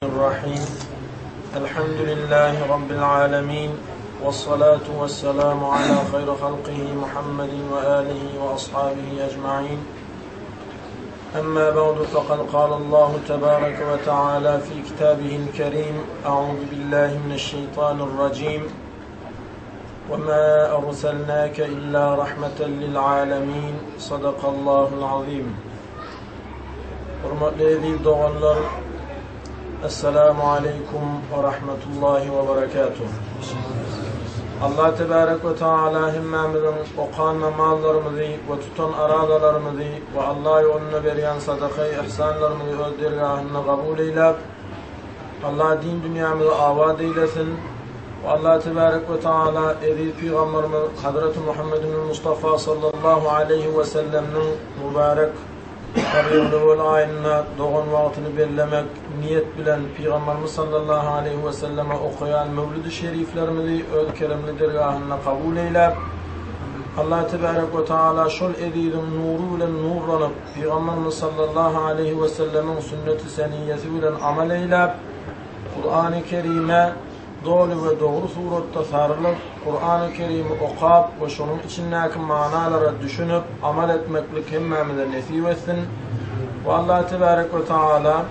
الرحيم الحمد لله رب العالمين والصلاة والسلام على خير خلقه محمد وآله وأصحابه أجمعين أما بعد فقد قال الله تبارك وتعالى في كتابه الكريم أعوذ بالله من الشيطان الرجيم وما أرسلناك إلا رحمة للعالمين صدق الله العظيم Hormatly eziz doganlar, Essalamu aleýkum we rahmetullahi we berekatuh. Allah tebarek we taala hemmämiziň okan namazlarymyzy we tutan arazalarymyzy we Allah ýolunda berýän sadaka ihsanlarymyzy öz dergahynda gabul eýläp, Allah din dünýämizi abat eýlesin. We Allah tebarek we taala eziz pygamberimiz Hazreti Muhammedin Mustafa sallallahu aleýhi we sellemniň mübarek Rabiulewwel aýynda dogan wagtyny bellemek niýet bilen Pygamberimiz sallallahu aleýhi weselleme okaýan Mewlidi şeriflerimizi öz keremli dergahynda kabul eýläp, Allah tebarek we taala şol eziziň nury bilen nurlanyp, Pygamberimiz sallallahu aleýhi wesellemiň sünneti seniýesi bilen amal eýläp, Kurany Kerime doly we dogry suratda sarylyp, Kurany Kerimi okap we şonuň içindäki manalara düşünip amal etmeklik hemmämize nesip etsin. We Allah tebarek we taala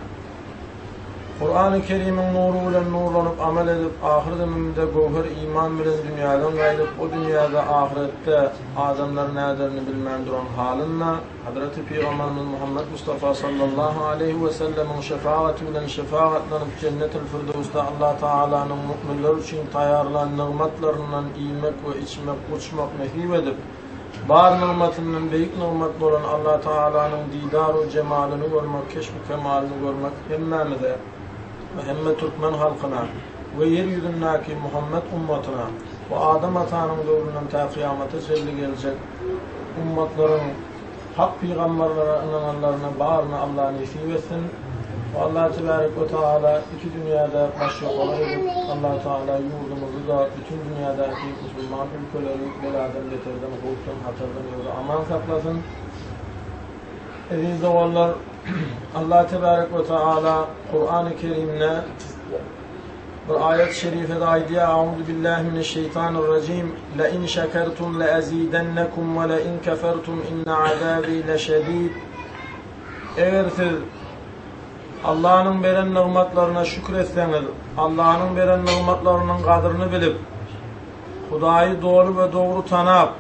Kurany Kerimiň nury bilen nurlanyp amal edip, ahyr demimizde göwher iman bilen dünýäden gaýdyp, o dünýäde ahyretde adamlar näderini bilmän duran halynda, Hazreti Pygamberimiz Muhammet Mustafa sallallahu aleýhi we sellemiň şefagaty bilen şefagatlanyp Jennetil Firdewsde Allah Tagalanyň mu'minler üçin taýýarlan nygmatlaryndan iýmek we içmek, guçmak nesip edip, bar nygmatyndan beýik nygmat bolan Allah Tagalanyň didaru jemalyny görmek, keşbi kemalyny görmek hemmämize we hemme türkmen halkyna we ýer ýüzündäki Muhammet ummatyna we Adam atanyň döwründen tä kyýamata çenli geljek Ummatlaryň hak pygambarlara ynananlaryna baryny Allah nesip etsin. We Allah tebarek we taala iki dünýäde baş ýokalar edip, Allah taala ýurdumyzy-da bütin dünýädäki musulman ülkeleri beladan beterden howpdan hatardan özi aman saklasyn. Eziz doganlar, Allah tebarek we taala Kurany Kerimde Bir aýat şerifede aýdýar, Auzu billahi mineşşeýtanirrajim, Le in şekertum le ezidennekum we le in kefertum inne azabi leşedid. Eger siz Allanyň beren nygmatlaryna şükür etseňiz, Allanyň beren nygmatlarynyň gadryny bilip, Hudaýy doly we dogry tanap,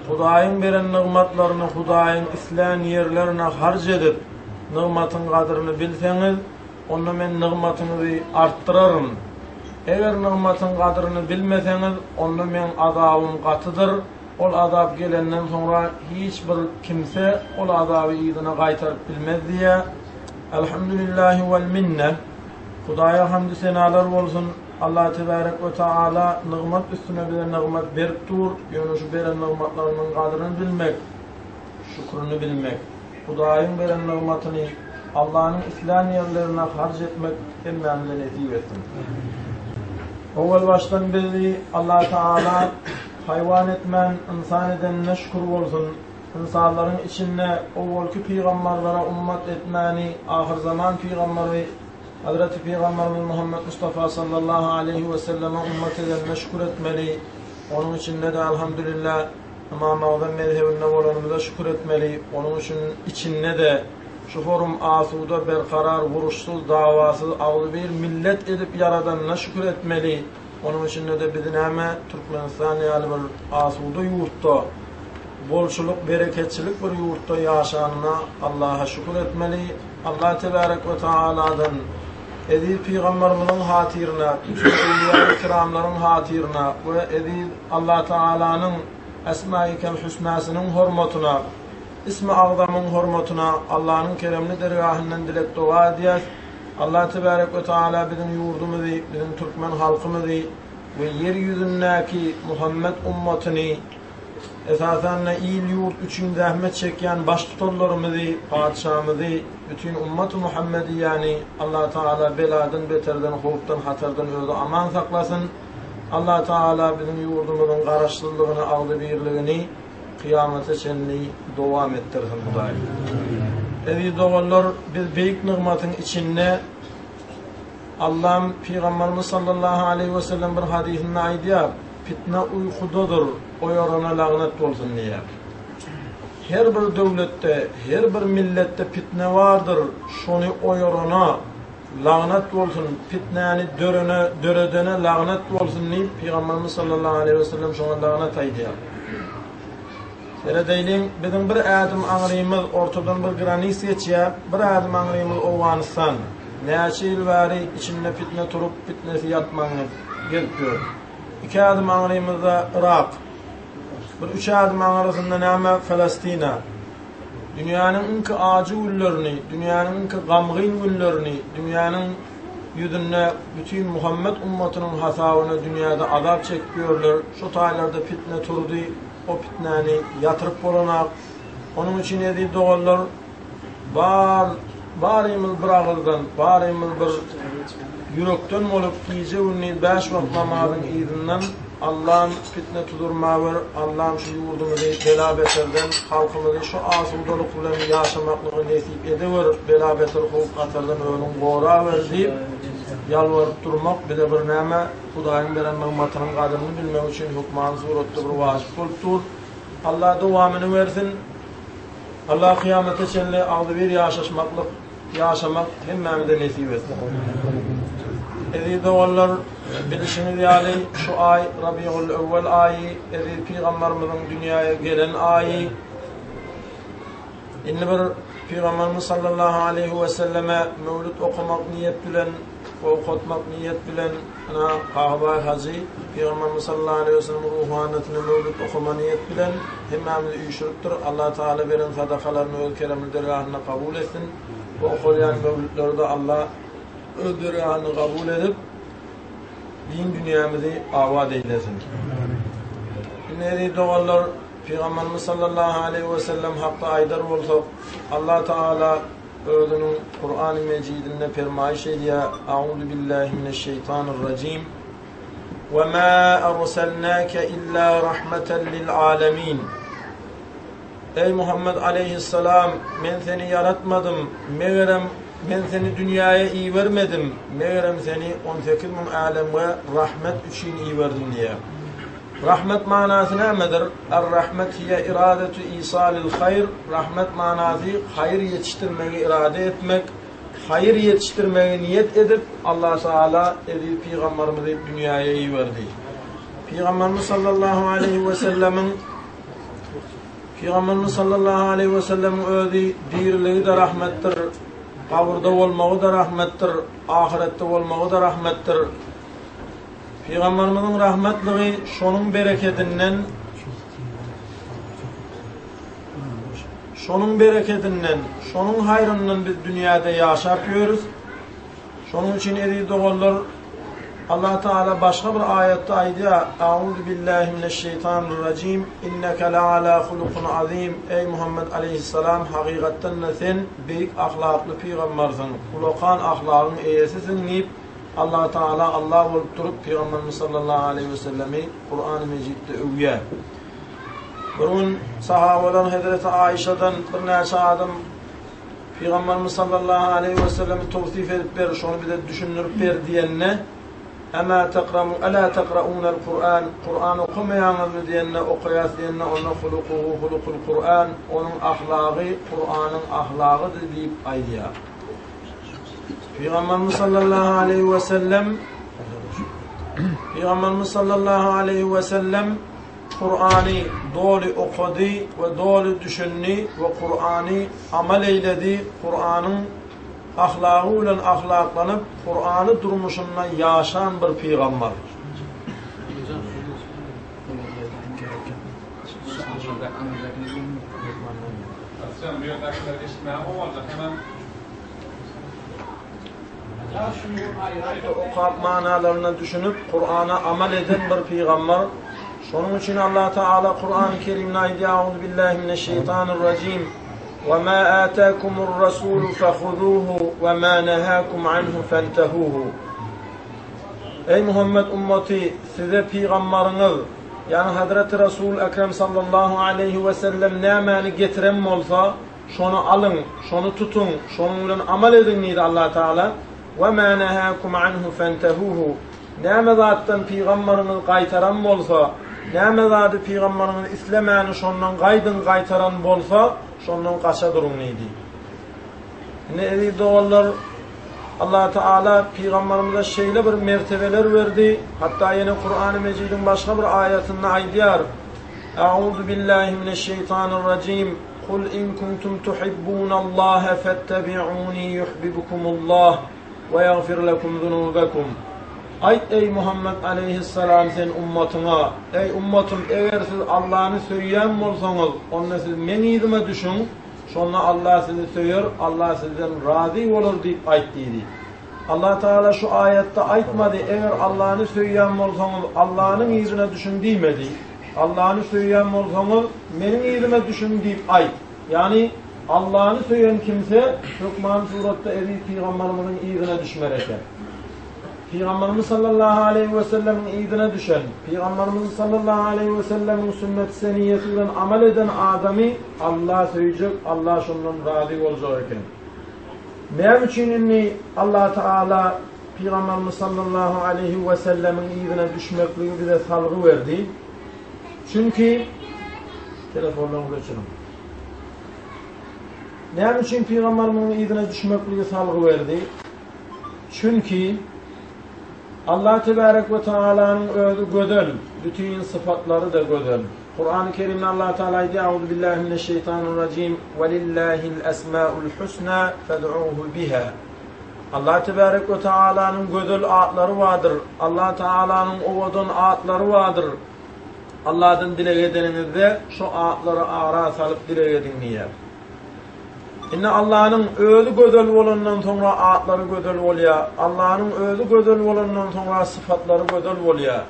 Hudaýyň beren nygmatlaryny Hudaýyň islän ýerlerine harç edip, nygmatyň gadryny bilseňiz, Onda men nygmatyňyzy artdyraryn. Eger nygmatyň gadryny bilmeseňiz, onda meň azabym gatydyr, ol azap gelenden soňra hiç bir kimse ol azaby yzyna gaýtaryp bilmez diýýär. Elhamdülillahi wel minne. Hudaýa hamdy-senalar bolsun, Allah tebärek we taala nygmat üstüne bize nygmat berip dur, ýöne şu beren nygmatlarynyň gadryny bilmek, şükrüni bilmek. Hudaýyň beren nygmatyny Allanyň islän ýerlerine harç etmek hemmämize nesip etsin. Owal başdan bizi Allatagala haýwan etmän ynsan edenine şükür bolsun. Ynsanlaryň içinde owalky pygambarlara ummat etmäni ahyrzaman pygambary Hazreti Pygamberimiz Muhammet Mustafa sallallahu aleýhi weselleme ummat edenine şükür etmeli. Onuň içinde-de alhamdulillah Ymam Agzam mezhebinde bolanymyza şükür etmeli, onuň üçin içinde-de şu forum asuda, berkarar, uruşsyz, dawasyz, agzybir millet edip ýaradanyna şükür etmeli, onuň içinde-de bizi näme Türkmenistan ýaly bir asuda ýurtda, bolçulyk, bereketçilik bir ýurtda ýaşanyna Allaha şükür etmeli, Allah tebärek we taaladan eziz pygambarymyzyň hatyryna, bütün öwlüýa-i kiramlaryň hatyryna we eziz Allah Tagalanyň Esmaikel Hüsnasynyň hormatyna, Ismi Agzamyň hormatyna Allanyň keremli dergahyndan dilek-doga edýäs. Allah Tebarek we Taala biziň ýurdumyzy, biziň türkmen halkymyzy we ýer ýüzündäki Muhammet ummatyny, esasanda il-ýurt üçin zähmet çekýän baştutanlarymyzy, patyşamyzy, bütin ummaty Muhammediýäni Allah Taala beladan, beterden, howpdan, hatardan özi aman saklasyn. Allah Tagala biziň ýurdumyzyň garaşsyzlygyny, agzybirligini kyýamata çenli dowam etdirsin Hudaý. Eziz doganlar, biz beýik nygmatyň içinde. Allam Pygamberimiz sallallahu aleýhi we sellem bir hadysynda aýdýar, Pitne uýkudadyr, oýarana lagnat bolsun diýýär. Her bir döwletde, her bir milletde pitne bardyr, şony oýarana lagnat bolsun, pitnäni dörene, döredene lagnat bolsun diýip, Pygamberimiz sallallahu aleýhi we sellem şoňa lagnat aýdýar. Seredeýliň, biziň bir ädim aňrymyz, ortadan bir granis geçýär, bir ädim aňrymyz Owganystan. Näçe ýyl bäri içinde pitne turup, pitnesi ýatman gelip ýör. Iki ädim aňrymyzda Yrak. Bir üç ädim aňrysynda näme, Falastina. Dünýäniň iňki ajy günlerini, dünýäniň iňki gamgyn günlerini, dünýäniň ýüzünde bütin Muhammet ummatynyň hasabyna dünýäde azap çekip ýörler. Şo taýlarda pitne turdy. O pitnäni ýatyryp bolanak. Onuň üçin eziz doganlar, bar barymyz bir agyzdan, barymyz bir ýürekden bolup gije-gündiz bäş wagt namazyň yzyndan Allam pitne tuzurmawer, Allam şu ýurdumyzy bela-beterden, halkymyzy şu asudalyk bilen ýaşamaklygy nesip edewer, bela-beter howp-hatardan özüň gorawer diýip ýalbaryp durmak bize bir näme Hudaýyň beren nygmatynyň gadyryny bilmek üçin hökmany suratda bir wajyp bolup dur. Allah dowamyny bersin. Allah kyýamata çenli agzybir ýaşaşmaklyk, ýaşamak hemmämize nesip etsin. Eziz doganlar, bilişiňiz ýaly, şu aý Rabiul Ewwel aýy, eziz pygambarymyzyň dünýäge gelen aýy. Indi bir Pygamberimiz sallallahu aleýhi we selleme möwlüt okamak niýet bilen we okatmak niýet bilen ina Kakabaý hajy Pygamberimiz sallallahu aleýhi we sellemiň ruhanatyna möwlüt okama niýet bilen hemmämizi üýşüripdir. Allah Tagala beren sadakalaryny öz keremli dergahynda kabul etsin. Bu okalýan möwlütleri-de Allah öz dergahynda kabul edip, din dünýämizi abat eýlesin. Indi eziz doganlar, Pygamberimiz sallallahu aleýhi we sellem hakda aýdar bolsak, Allah Tagala özüniň Kurany Mejidinde permaýyş edýär, Auzu billahi mineşşeýtanirrajim. Ve ma erselnake illa rahmeten lil alemin. Eý Muhammed aleýhissalam, men seni ýaratmadym, megerem men seni dünýäye ibermedim, megerem seni 18 müň älemge rahmet üçin iberdim diýýär. Rahmet manasy nämedir? Er-rahmet hiýe iradetu isalil haýr, rahmet manasy haýyr ýetişdirmegi irade etmek, haýyr ýetişdirmegi niýet edip Allah Tagala eziz pygambarymyzy dünýäýe iberdi. Pygambarymyz sallallahu aleýhi we sellemiň Pygamberimiz sallallahu aleýhi we sellemiň özi diriligi-de rahmetdir, gabyrda bolmagy-da rahmetdir, ahyretde bolmagy-da rahmetdir. Pygamberimiziň rahmetlygy şonuň berekedinden şonuň berekedinden, şonuň haýryndan biz dünýäde ýaşap ýörüs. Şonuň üçin eziz doganlar, Allah Taala başga bir aýatda aýdýar, Auzu billahi mineşşeýtanirrajim, inneke leala hulukun azim, Eý Muhammed aleýhissalam, hakykatdan-da sen beýik ahlakly pygambersiň, ulakan ahlagyň eýesisiň diýip, Allah Tagala Allah bolup durup Pygamberimiz sallallahu aleýhi we sellemi Kurany Mejitde öwýär. Bir gün sahabalar Hezreti Aişadan birnäçe adam Pygamberimiz sallallahu aleýhi we sellemi towsif edip ber, şony bize düşündirip ber diýende, Ema takramu ala takraunal Kur'an, Kur'an okamaýaňyzmy diýende, okaýas diýende, onda hulukuhu hulukul Kur'an, onuň ahlagy Kur'anyň ahlagydy diýip aýdýar. Pygamberimiz sallallahu aleýhi we sellem Pygamberimiz sallallahu aleýhi we sellem Kur'any doly okady we doly düşündi we Kur'any amal eýledi. Kur'anyň ahlagy bilen ahlaklanyp, Kur'any durmuşynda ýaşan bir pygamber. Okap manalaryna düşünip, Kur'ana amal eden bir pygamber. Şonuň üçin Allah Teala Kur'an-ı Kerimde aýdýar: "Auzu billahi mineşşeýtanirrajim. Ve ma atakumur rasul fehuzuhu ve ma nahakum anhu fentehuhu." Ey Muhammed ummaty, size pygambaryňyz, ýagny Hazreti Resul Ekrem sallallahu aleýhi we sellem nämäni getiren bolsa, Şony alyň, şony tutuň, şonuň bilen amal ediň diýdi Allah Tagala. We ma nehakum anhu fentehuhu. Näme zatdan pygambaryňyz gaýtaran bolsa, näme zady pygambaryňyz islemäni şondan gaýdyň gaýtaran bolsa, şondan gaça duruň diýdi. Indi eziz doganlar, Allah Teala pygambarymyza şeýle bir mertebeler berdi, hatda ýene Kurany Mejidiň başga bir aýatynda aýdýar, A'uzu billahi mineşşeýtanirrajim, Kul in kuntum tuhibbunallaha fettebi'uni yuhibbukumullah we ýagfir lekum zunubakum. Aýt eý Muhammet aleýhissalam sen ummatyňa, eý ummatym eger siz Allany söýýän bolsaňyz, onda siz meň yzyma düşüň, Şonda Allah sizi söýer, Allah sizden razy bolar diýip aýt diýdi. Allah Tagala şu aýatda aýtmady, eger Allany söýýän bolsaňyz, Allanyň yzyna düşüň diýmedi. Allany söýýän bolsaňyz, meniň yzyma düşüň diýip aýt. Ýagny, Allany söýen kimse hökmany suratda eziz pygambarymyzyň yzyna düşmeli eken. Pygamberimiz sallallahu aleýhi we sellemiň yzyna düşen, Pygamberimiz sallallahu aleýhi we sellemiň sünnet-i seniýesi bilen amal eden adamy Allah söýjek, Allah şondan razy boljak eken. Näme üçin indi Allah Taala Pygamberimiz sallallahu aleýhi we sellemiň yzyna düşmekligi bize salgy berdi? Çünki telefonlaryňyzy öçüriň. Näme üçin Pygamberimiziň yzyna düşmekligi salgy berdi? Çünki, Allah tebärek we tagalanyň özi gözel, bütin sypatlary-da gözel. Kurany Kerimde Allah Tagala aýdýar, Auzubillahi mineşşeýtanirrajim, Welillahil esmaul husna fed'uhu biha. Allah tebärek we tagalanyň gözel atlary bardyr. Allah Tagalanyň owadan atlary bardyr. Allahdan dileg edeniňizde şo atlary ara salyp dileg ediň diýýär. Indi Allanyň özi gözel bolandan soňra atlary gözel bolýar. Allanyň özi gözel bolandan soňra sypatlary gözel bolýar.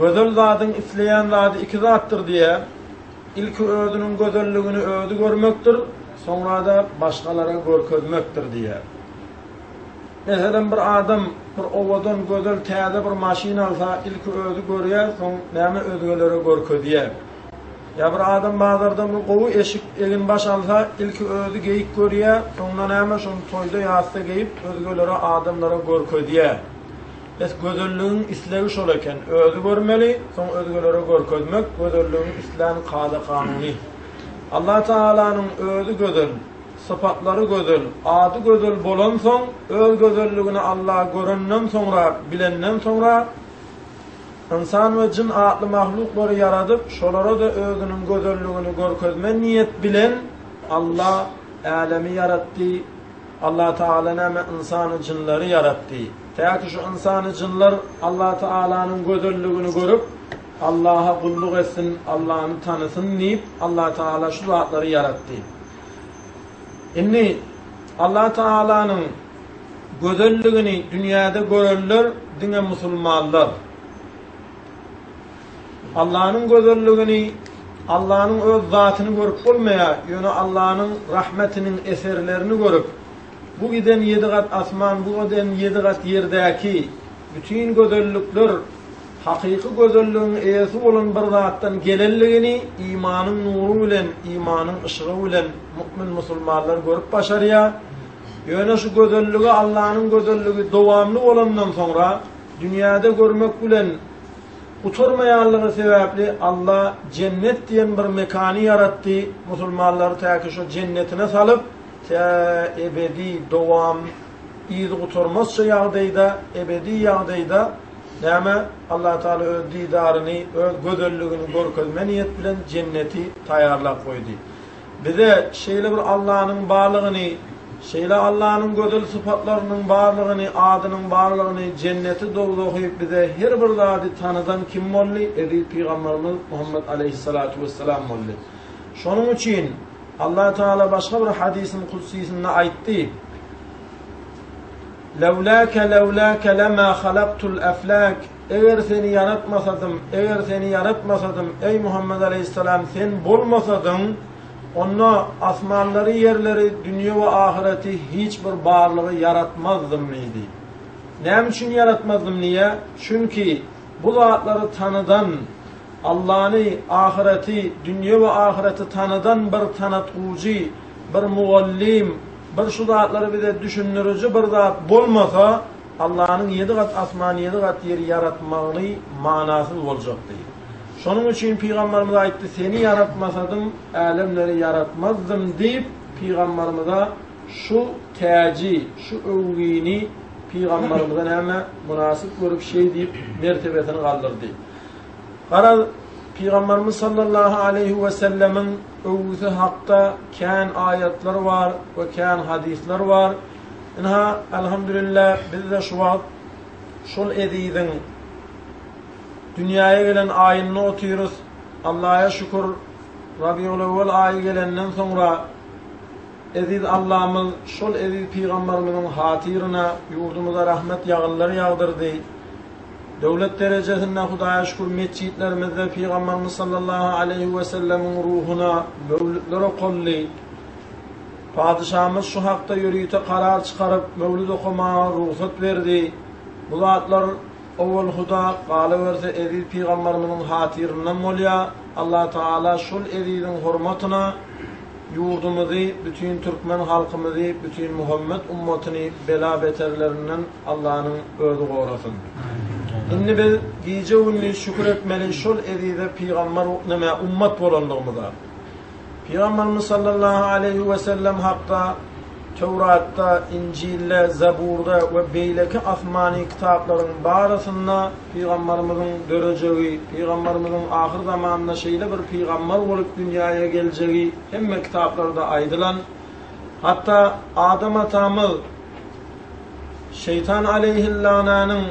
Gözel zadyň isleýän zady iki zatdyr diýýär. Ilki özüniň gözelligini özi görmekdir, soňra-da başgalara görkezmekdir diýýär. Meselem, bir adam bir owadan, gözel täze bir maşyn alsa, ilki özi görýär, soň näme özgelere görkezýär. Ýa bir adam bazardan bir gowy eşik, egin-baş alsa, ilki özi geýip görýär, soňra näme, şony toýda, ýasda geýip, özgelere, adamlara görkezýär. Bes, gözelligiň islegi şol eken, özi görmeli, soň özgelere görkezmek, gözelligiň islän kada-kanuny. Allatagalanyň özi gözel, sypatlary gözel, ady gözel bolansoň, öz gözelligini Alla görenden soňra, bilenden soňra, Ynsan we jyn atly mahluklary ýaradyp, şolara-da özüniň gözelligini görkezme niýet bilen Alla älemi ýaratdy. Alla Tagala näme ynsany jynlary ýaratdy. Täki şu ynsany jynlar Alla Tagalanyň gözelligini görüp, Allaha gulluk etsin, Allany tanysyn diýip, Alla Tagala şu zatlary ýaratdy. Indi Alla Tagalanyň Gözelligini dünýäde görenler diňe musulmanlar. Allanyň gözelligini, Allanyň öz zatyny görüp bolmaýar, ýöne Allanyň rahmetiniň eserlerini görüp, bu giden ýedi gat asman, bu giden ýedi gat ýerdäki bütin gözellikler hakyky gözelligiň eýesi bolan bir zatdan gelenligini imanyň nury bilen, imanyň yşygy bilen mu'min musulmanlar görüp başarýar. Ýöne şu gözelligi Allanyň gözelligi dowamly bolandan soňra dünýäde görmek bilen gutarmaýanlygy sebäpli Alla jennet diýen bir mekany ýaratdy, musulmanlary täki şo jennetine salyp, tä ebedi dowam yzy gutarmazça ýagdaýda ebedi ýagdaýda näme Allatagala öz didaryny, öz gözelligini görkezme niýet bilen jenneti taýýarlap goýdy. Bize şeýle bir Allanyň barlygyny, şeýle Allanyň gözel sypatlarynyň barlygyny, adynyň barlygyny, jenneti, dowzahy bize her bir zady tanydan kim boldy? Eziz Pygamberimiz Muhammet aleýhissalatu wessalam boldy. Şonuň üçin Allah Tagala başga bir hadysyň kudsysynda aýtdy, Lewlâke lewlâke lemâ halaktul eflâk Eger seni ýaratmasadym, eger seni ýaratmasadym, eý Muhammet aleýhissalam, sen bolmasadyň, onda asmanlary, ýerleri, dünýe we ahyreti hiç bir barlygy ýaratmazdym diýdi. Näme üçin ýaratmazdym diýýär? Çünki bu zatlary tanydan, Allany, ahyreti, dünýe we ahyreti tanydan bir tanatgujy, bir mugallym. Bir şu zatlary bize düşündiriji bir zat bolmasa, Allanyň ýedi gat asman, ýedi gat ýeri ýaratmagyny manasyz boljakdy. Şonuň üçin pygambarymyz aýtdy, Seni ýaratmasadym, älemleri ýaratmazdym diýip, pygambarymyza şu täji, şu öwgini pygambarymyza näme mynasyp görüp şeý diýip mertebesini galdyrdy. Garaz, pygambarymyz sallallahu aleýhi wesellemiň öwgüsi hakda kän aýatlar bar we kän hadyslar bar. Ynha, alhamdulillah, biz-de şu wagt şol eziziň dünýäge gelen aýynda otyrys. Allaha şükür, Rabiulewwel aýy gelenden soňra eziz Allamyz şol eziz pygambarymyzyň hatyryna ýurdumyza rahmet ýagynlary ýagdyrdy. Döwlet derejesinde Hudaýa şükür metjitlerimizde pygambarymyz sallallahu aleýhi wesellemiň ruhuna möwlütler okaldy. Patyşamyz şu hakda ýörite karar çykaryp, möwlüt okamaga rugsat berdi. Bu zatlar owal Huda, galyberse eziz pygambarymyzyň hatyryndan bolýar. Allatagala şol eziziň hormatyna ýurdumyzy, bütin türkmen halkymyzy, bütin muhammet ummatyny bela-beterlerinden Allanyň özi gorasyn. Indi biz gije-gündiz şükür etmeli şol ezize pygambar neme ummat bolanlygymyza. Pygamberimiz sallallahu aleýhi we sellem hakda Töwratda, Injilde, Zaburda we beýleki asmany kitaplaryň barysynda Pygamberimiziň dörejegi, Pygamberimiziň ahyr zamanda şeýle bir pygamber bolup dünýäýe geljegi hemme kitaplarda aýdylan. Hatda Adam atamyz Şeýtan aleýhillananyň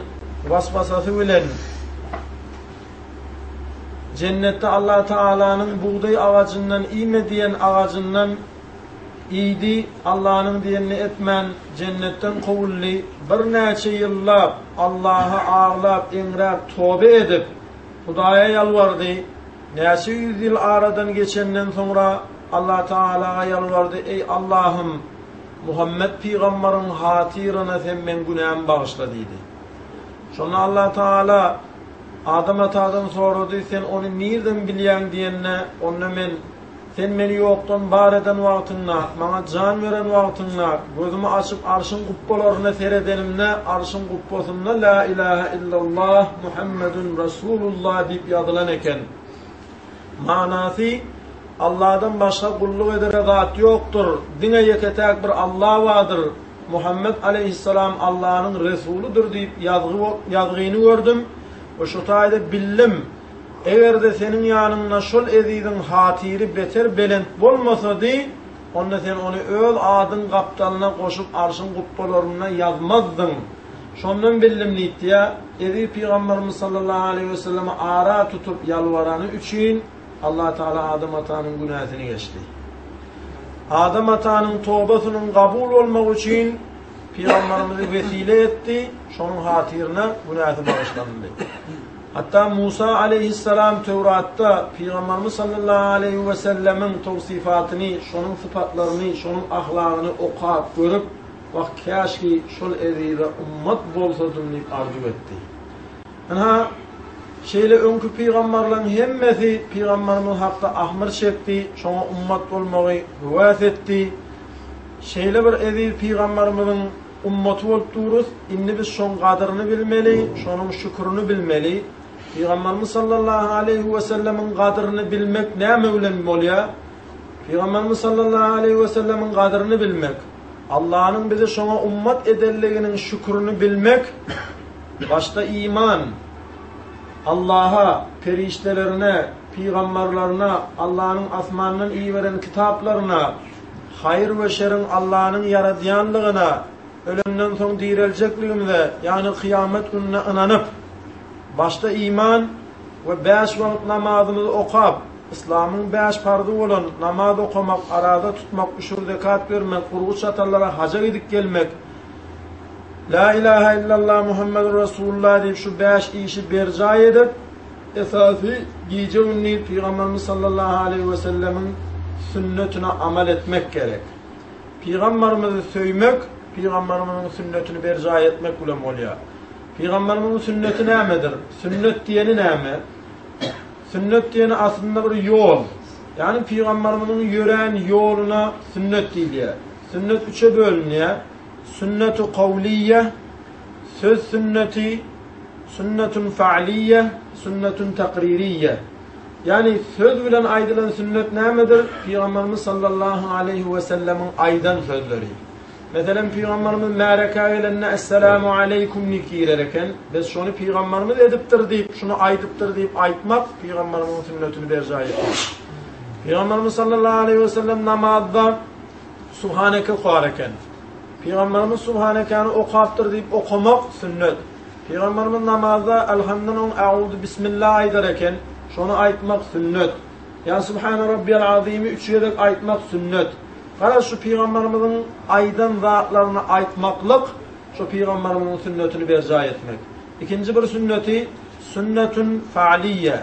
waswasasy bilen Jennetde Allah Tagalanyň bugdaý agajyndan iýme diýen agajyndan iýdi, Allanyň diýenini etmän jennetden kowuldy, birnäçe ýyllap Allaha aglap, eňräp, toba edip, Hudaýa ýalbardy, näçe ýüz ýyl aradan geçenden soňra Allah Tagalaga ýalbardy, Eý Allahym, Muhammet pygambaryň hatyryna sen meň günämi bagyşla diýdi. Şonda Allah Tagala Adam atadan sorady, Sen ony nirden bilýäň diýende, onda men, Sen meni ýokdan bar eden wagtyňda, maňa jan beren wagtyňda, gözümi açyp Arşyň gupbalaryna seredenimde, Arşyň gupbasynda Lä ilähe illallah, Muhammedun Resulullah diýip ýazylan eken. Manasy, Allahdan başga gulluk edere zat ýokdur, diňe ýeke-täk bir Allah bardyr, Muhammet aleýhissalam Allanyň resulydyr diýip ýazgy ýazgyny gördüm we şo taýda bildim, eger-de seniň ýanyňda şol eziziň hatyry beter belent bolmasady, onda sen ony öz adyň gapdalyna goşup arşyň gupbalarynda ýazmazdyň. Şondan bildim diýipdi. Eziz Pygamberimiz sallallahu aleýhi weselleme ara tutup ýalbarany üçin Allatagala Adam atanyň günäsini geçdi. Adam atanyň tobasynyň gabul bolmagy üçin pygamberimizi wesile etdi, şonuň hatyryna günäsi bagyşlanyldy. Hatda Musa aleýhissalam Töwratda pygamberimiz sallallahu aleýhi we sellemiň towsifatyny, şonuň sypatlaryny, şonuň ahlagyny okap, görüp, Wah, käşgi şol ezize ummat bolsadym diýip arzuw etdi. Ynha, şeýle öňki pygambarlaryň hemmesi pygambarymyz hakda ahmyr çekdi, şoňa ummat bolmagy höwes etdi. Şeýle bir eziz pygambarymyzyň ummaty bolup durus, indi biz şoň gadyryny bilmeli, şonuň şükürini bilmeli. Pygambarymyz sallallahu aleýhi wesellemiň gadyryny bilmek näme bilen bolýar? Pygamberimiz sallallahu aleýhi wesellemiň gadyryny bilmek, Allanyň bizi şoňa ummat edenliginiň şükürini bilmek başda iman, Allaha, perişdelerine, pygamberlerine, Allanyň asmandan iberen kitaplaryna, haýyr we şeriň Allanyň ýaradýanlygyna, ölenden soň direljekligimize, ýagny kyýamat gününe ynanyp, başda iman we bäş wagt namazymyzy okap, Yslamyň bäş parzy bolan, namaz okamak, araza tutmak, üşür-zekat bermek, urgy-çatallara haja gidip gelmek, La ilahe illallah Muhammedur Resulullah diýip şu bäş işi berjaý edip, esasy gije-gündiz Pygamberimiz sallallahu aleýhi we sellemiň sünnetine amal etmek gerek. Pygamberimizi söýmek, Pygamberimiziň sünnetini berjaý etmek bilen bolýar. Pygamberimiziň sünneti nämedir? Sünnet diýeni näme? Sünnet diýeni aslynda bir ýol. Ýagny pygamberimiziň ýörän ýoluna sünnet diýilýär. Sünnet üçe bölünýär. Sünnetu kawliýe, söz sünneti, sünnetun fa'liýe, sünnetun takririýe. Ýagny söz bilen aýdylan sünnet nämedir? Pygamberimiz sallallahu aleýhi we sellemiň aýdan sözleri. Meselem, Pygamberimiz märekä gelende Esselamu aleýkum diýip girer eken. Biz şony Pygamberimiz edipdir diýip, şuny aýdypdyr diýip aýtmak Pygamberimiziň sünnetini berjaý etmek. Pygamberimiz sallallahu aleýhi we sellem namazda Subhaneke okar eken. Pygamberimiz Subhanekeni okapdyr diýip okamak sünnet. Pygamberimiz namazda Elhamdan öň Auzu bismillah aýdar eken. Şony aýtmak sünnet. Ýa Subhane Rabbiyal Azimi üç gezek aýtmak sünnet. Garaz şu pygamberimiziň aýdan zatlaryny aýtmaklyk şu pygamberimiziň sünnetini berjaý etmek. Ikinji bir sünneti sünnetun fa'liýe.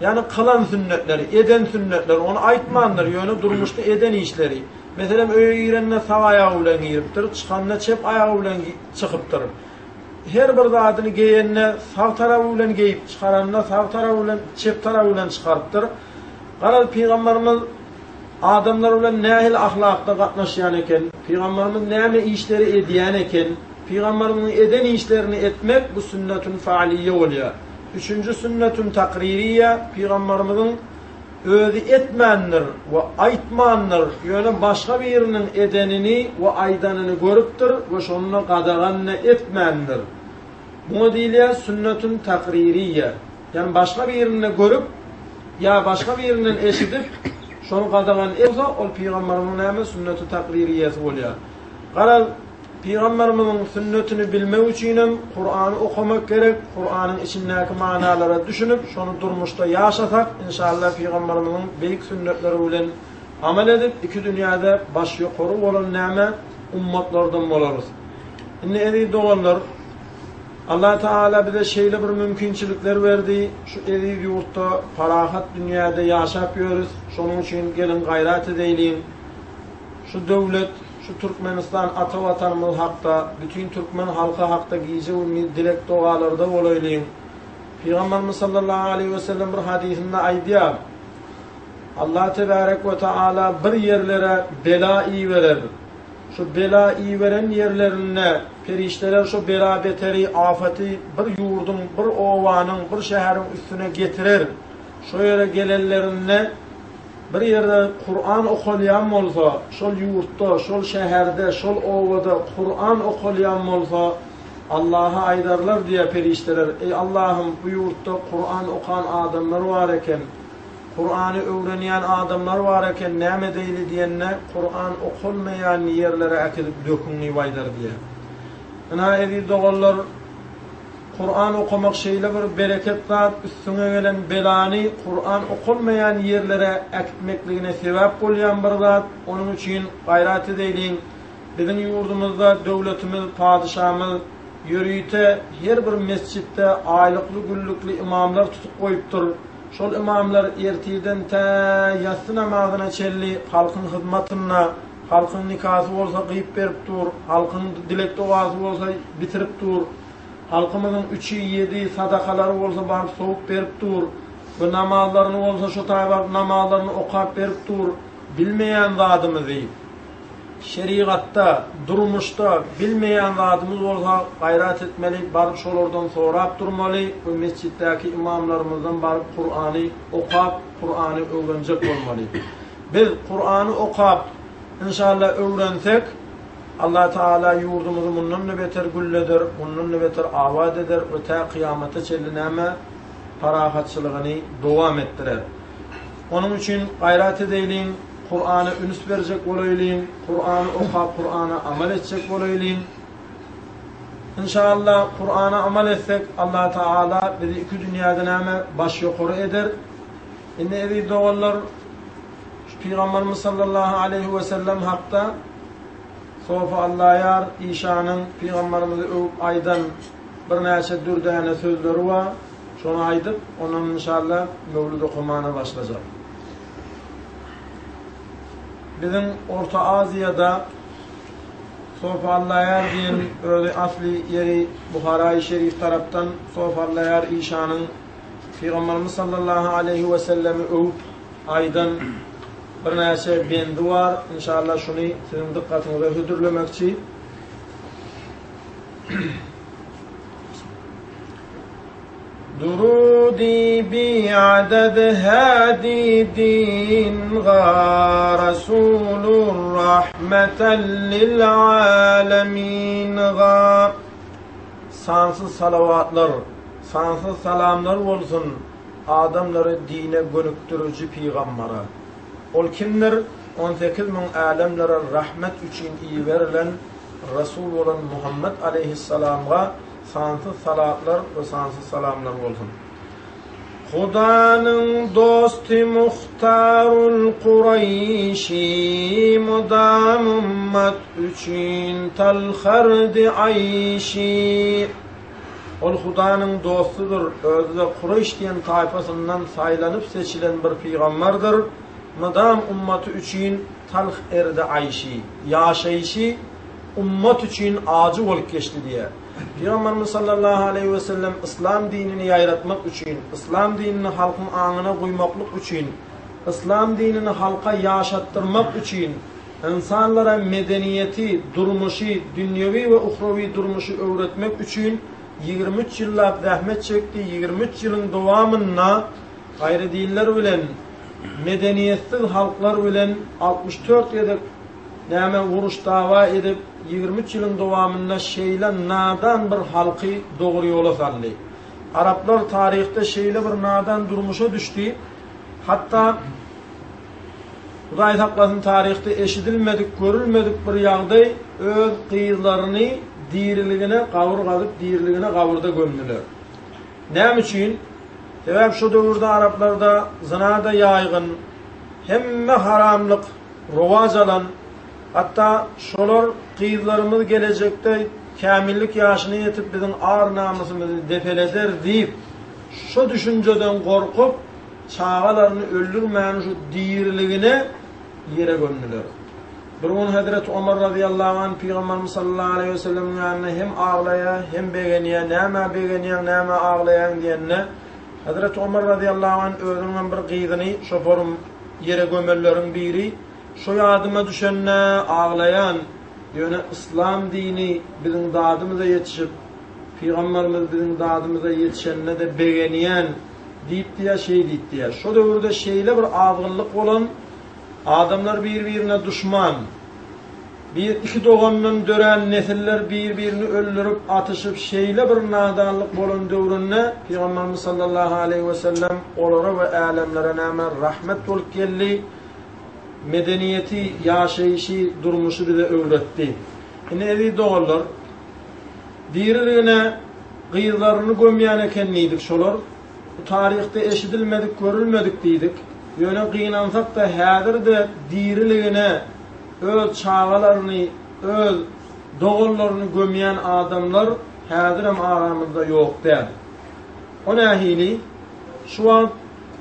Ýagny kylan sünnetleri, eden sünnetleri, ony aýtmandyr, ýöne durmuşda eden işleri. Meselem öýe girende sag aýagy bilen giripdir, çykanda çep aýagy bilen çykypdyr. Her bir zadyny geýende sag tarapy bilen geýip, çykaranda sag tarapy bilen, çep tarapy bilen çykarypdyr. Garaz pygamberimiz Adamlar bilen nähili ahlakda gatnaşýan eken? Pygamberimiz näme işleri edýän eken? Pygamberimiziň eden işlerini etmek bu sünnetun fa'liýe bolýar. Üçünji sünnetun takririýe pygamberimiziň özi etmändir we aýtmandyr, ýöne başga biriniň edenini we aýdanyny görüpdir we şonda gadagan-da etmändir. Muňa diýilýär sünnetun takririýe. Ýagny başga birinde görüp ýa başga birinden eşidip şony gadagan etse ol pygamberimiziň näme sünneti takririýesi bolýar. Garaz pygamberimiziň sünnetini bilmek üçinem Kurany okamak gerek, Kuranyň içindäki manalara düşünip şony durmuşda ýaşasak inşallah pygamberimiziň beýik sünnetleri bilen amal edip iki dünýäde baş ýokary bolan näme ummatlardan bolarys. Indi eziz doganlar Allah Tagala bize şeýle bir mümkinçilikler berdi, şu eziz ýurtda, parahat dünýäde ýaşap ýörüs, şonuň üçin geliň gaýrat edeýliň, şu döwlet, şu Türkmenistan ata Watanymyz hakda, bütin türkmen halky hakda gije-gündiz dileg-dogalarda bolaýlyň. Pygamberimiz sallallahu aleýhi we sellem bir hadysynda aýdýar, Allah tebärek we taala bir ýerlere bela iberer. Şu bela iberen ýerlerinde perişdeler şu bela-beteri, afaty bir ýurduň, bir obanyň, bir şäheriň üstüne getirer. Şo ýere gelenlerinde bir ýerde Kuran okalýan bolsa, şol ýurtda, şol şäherde, şol obada Kuran okalýan bolsa, Allaha aýdarlar diýýär perişdeler, Eý Allahym, bu ýurtda Kuran okan adamlar bar eken. Kurany öwrenýän adamlar bar eken, näme edeýli diýende, Kuran okalmaýan ýerlere äkidip döküň diýip aýdar diýýär. Ynha, eziz doganlar, Kuran okamak şeýle bir bereket zat, üstüňe gelen belany Kuran okalmaýan ýerlere äkitmekligine sebäp bolýan bir zat, onuň üçin gaýrat edeýliň, biziň ýurdumyzda döwletimiz, padyşamyz ýörite her bir mesjitde aýlykly-günlükli ymamlar tutup goýupdyr. Şol ymamlar ertirden tä ýassy namazyna çenli halkyň hyzmatynda, halkyň nikasy bolsa gyýyp berip dur, halkyň dileg-dogasy bolsa bitirip dur, halkymyzyň üçi, ýedi sadakalary bolsa baryp sowup berip dur we namazlaryny bolsa şo taý baryp namazlaryny okap berip dur, bilmeýän zadymyzy. Şerigatda, durmuşda bilmeýän zadymyz bolsa gaýrat etmeli, baryp şolardan sorap durmaly we mesjitdäki ymamlarymyzdan baryp Kurany okap, Kurany öwrenjek bolmaly. Biz Kurany okap, inşallah öwrensek, Allah Tagala ýurdumyzy mundan-da beter gülleder, mundan-da beter abat eder we tä kyýamata çenli näme parahatçylygyny dowam etdirer. Onuň üçin gaýrat edeýliň. Kurana üns berjek bolaýlyň, Kurany okap Kurana amal etjek bolaýlyň. Inşallah Kurana amal etsek Allah Taala bizi iki dünýäde näme baş ýokary eder. Indi eziz doganlar şu Pygamberimiz sallallahu aleýhi we sellem hakda Sofy Allaýar işanyň Pygamberimizi öwüp aýdan birnäçe dürdäne sözleri bar. Şony aýdyp, ondan inşallah mewlid okamana başlajak. Biziň Orta Aziýada Sopy Allaýar diýen özi asly ýeri Buharaýy Şerif tarapdan Sopy Allaýar işanyň Pygamberimiz sallallahu aleýhi we sellemi öwüp aýdan. Birnäçe bendi bar. Inşallah şuny siziň dykgatyňyza hödürlemekçi. Durudi biadad hadi din ga Rasulur rahmeten lil alemin ga Sansyz salawatlar, sansyz salamlar bolsun adamlary dine gönükdiriji pygambara. Ol kimdir? 18 müň älemlere rahmet üçin iberilen Resul bolan Muhammet aleýhissalamga sansyz salatlar we sansyz salamlar bolsun. Hudanyň dosty Muhtarul Kureýşi mydam ümmet üçin talhardy aýşy. Ol Hudanyň dostudyr, özi-de Kureýş diýen taýpasyndan saýlanyp seçilen bir pygamberdir, mydam ummaty üçin talh erdi aýşy, ýaşaýşy ummat üçin ajy bolup geçdi diýýär. Pygamberimiz sallallahu aleýhi we sellem yslam dinini ýaýratmak üçin, yslam dinini halkyň aňyna guýmaklyk üçin, yslam dinini halka ýaşatdyrmak üçin, ynsanlara medeniýeti, durmuşy, dünýewi we uhrawi durmuşy öwretmek üçin 23 ýyllap zähmet çekdi, 23 ýylyň dowamynda gaýry dinler bilen, medeniýetsiz halklar bilen 64 gezek Näme uruş-dawa edip, 23 ýylyň dowamynda şeýle nadan bir halky dogry ýola saldy. Araplar taryhda şeýle bir nadan durmuşa düşdi, hatda Hudaý saklasyn taryhda eşidilmedik, görülmedik bir ýagdaý öz gyzlaryny diriligine gabyr gazyp, diriligine gabyrda gömdüler. Näme üçin? Sebäp şo döwürde araplarda zyna-da ýaýgyn, hemme haramlyk rowaç alan, hatda şolar gyzlarymyz gelejekde kämillik ýaşyna ýetip biziň ar-namysymyzy depeleder diýip, şo düşünjeden gorkup, çagalaryny öldürmän şu diriligine ýere gömdüler. Bir gün hezreti Omar razyýallahu anh Pygamberimiz sallallahu aleýhi we sellemiň ýanynda hem aglaýar, hem begenýär, nämä begenýäň, nämä aglaýaň diýende, hezreti Omar razyýallahu anh özüniňem bir gyzyny şoporym ýere gömenleriň biri, şo ýadyma düşende aglaýan, ýöne yslam dini biziň dadymyza ýetişip, pygamberimiz biziň dadymyza ýetişenine-de begenýän diýipdi ýa şeý diýipdi ýa. Şo döwürde şeýle bir azgynlyk bolan, adamlar bir-birine duşman. Bir iki dogandan dörän nesiller bir-birini öldürip, atyşyp şeýle bir nadanlyk bolan döwründe Pygamberimiz sallallahu aleýhi we sellem olara we älemlere näme rahmet bolup geldi, medeniýeti, ýaşaýşy, durmuşy bize öwretdi. Indi eziz doganlar, diriligine gyzlaryny gömýän eken diýdik şolar. Bu taryhda eşidilmedik, görülmedik diýdik. Ýöne gynansak-da häzir-de diriligine öz çagalaryny, öz doganlaryny gömýän adamlar häzirem aramyzda ýok däl. O nähili? Şu wagt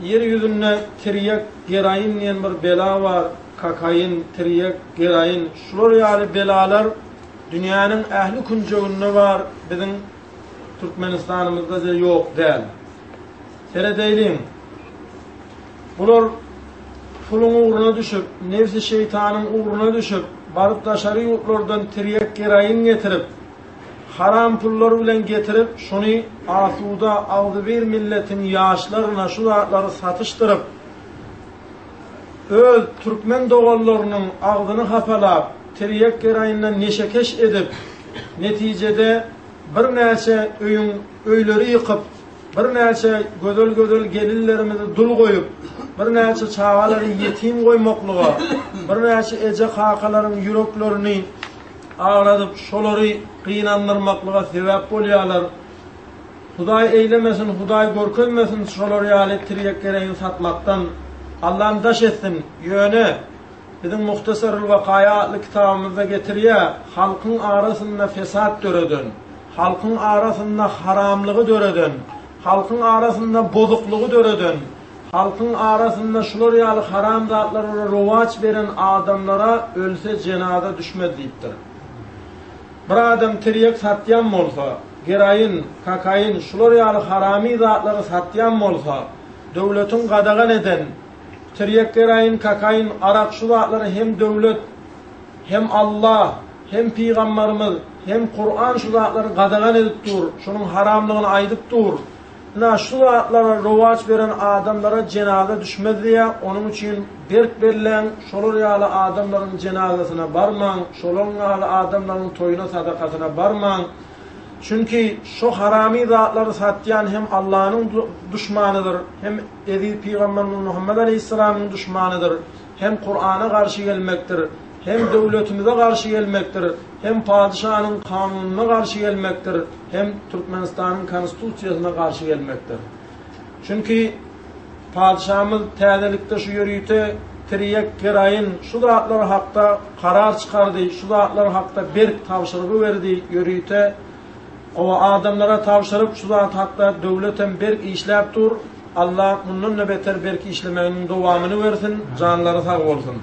ýer ýüzünde tirýek, geroin diýen bir bela bar, kokain, tirýek, geroin, şular ýaly belalar dünýäniň ähli künjeginde bar, biziň Türkmenistanymyzda-da ýok däl. Seredeýliň. Bular puluň ugruna düşüp, nebsi şeýtanyň ugruna düşüp, baryp daşary ýurtlardan tirýek geroin getirip, haram pullar bilen getirip, şony asuda, agzybir milletiň ýaşlaryna şu zatlary satyşdyryp, öz türkmen doganlarynyň agzyny hapalap, tirýek geroinden neşekeş edip, netijede birnäçe öýüň öýleri ýykyp, Birnäçe gözel-gözel gelinlerimizi dul goýup, birnäçe çagalary ýetim goýmaklyga, birnäçe eje-kakalaryň ýüreklerini agladyp, şolary gynandyrmaklyga sebäp bolýarlar. Hudaý eýlemesin, Hudaý görkezmesin şolar ýaly tirýek-gereýin satmakdan. Allam daş etsin. Ýöne, biziň Muhtasarul Wakaýa atly kitabymyzda getirýär, halkyň arasynda fesat döreden, Halkyň arasynda haramlygy döreden, halkyň arasynda bozuklygy döreden, halkyň arasynda şular ýaly haram zatlara rowaç beren adamlara ölse jenaza düşmez diýipdir. Bir adam tirýek satýan bolsa, geroin, kokain şular ýaly haramy zatlary satýan bolsa, döwletiň gadagan eden. Tirýek geroin, kokain, arak şu zatlary hem döwlet, hem Allah, hem pygambarymyz, hem Kuran şu zatlary gadagan edip dur, şonuň haramlygyny aýdyp dur. Ynha şu zatlara rowaç beren adamlara jenaza düşmez diýýär, onuň üçin berk belläň, şolar ýaly adamlaryň jenazasyna barmaň, şolaryň ýaly adamlaryň toýuna sadakasyna barmaň. Çünki şo haramy zatlary satýan hem Allanyň duşmanydyr, hem eziz pygamberimiz Muhammet aleýhissalamyň duşmanydyr, hem Kurana garşy gelmekdir, hem döwletimize garşy gelmekdir, hem padyşanyň kanunyna garşy gelmekdir, hem Türkmenistanyň Konstitusiýasyna garşy gelmekdir. Çünki padyşamyz täzelikde şu ýörite tirýek, geroin şu zatlar hakda karar çykardy, şu zatlar hakda berk tabşyrygy berdi, ýörite Oba adamlara tabşyryp şu zat hakda döwletem berk işläp dur Allah mundan-da beter berk işlemeginiň dowamyny bersin janlary sag bolsun.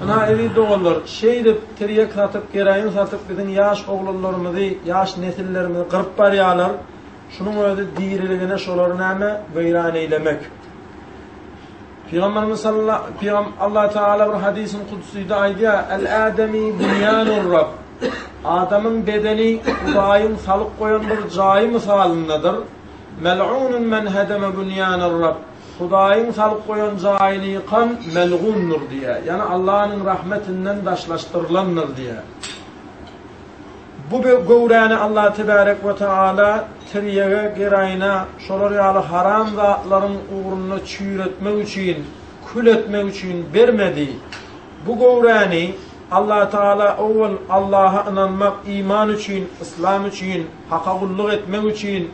Ynha eziz doganlar şeýdip tirýek satyp geroin satyp biziň ýaş oglanlarymyzy ýaş nesillerimizi gyryp barýalar şunuň özi diriligine şolary näme weýran eýlemek. Pygamberimiz salla Pygam Allah Teala bir hadisin kudsyda aýdýar, El ademi bunyanur Rabb. Adamyň bedeni Hudaýyň salyp goýan bir jaýy mysalyndadyr. Mel'unun men hedeme bunyanar Rabb. Hudaýyň salyp goýan jaýyny ýykan melgundyr diýýär. Ýagny Allanyň rahmetinden daşlaşdyrylandyr diýýär. Bu göwräni Allah tebärek we taala tirýege, geraýyna, şolar ýaly haram zatlaryň ugrunda çüýretmek üçin, kül etmek üçin bermedi. Bu göwräni Allah taala owwal Allaha ynanmak, iman üçin, yslam üçin, haka gulluk etmek üçin,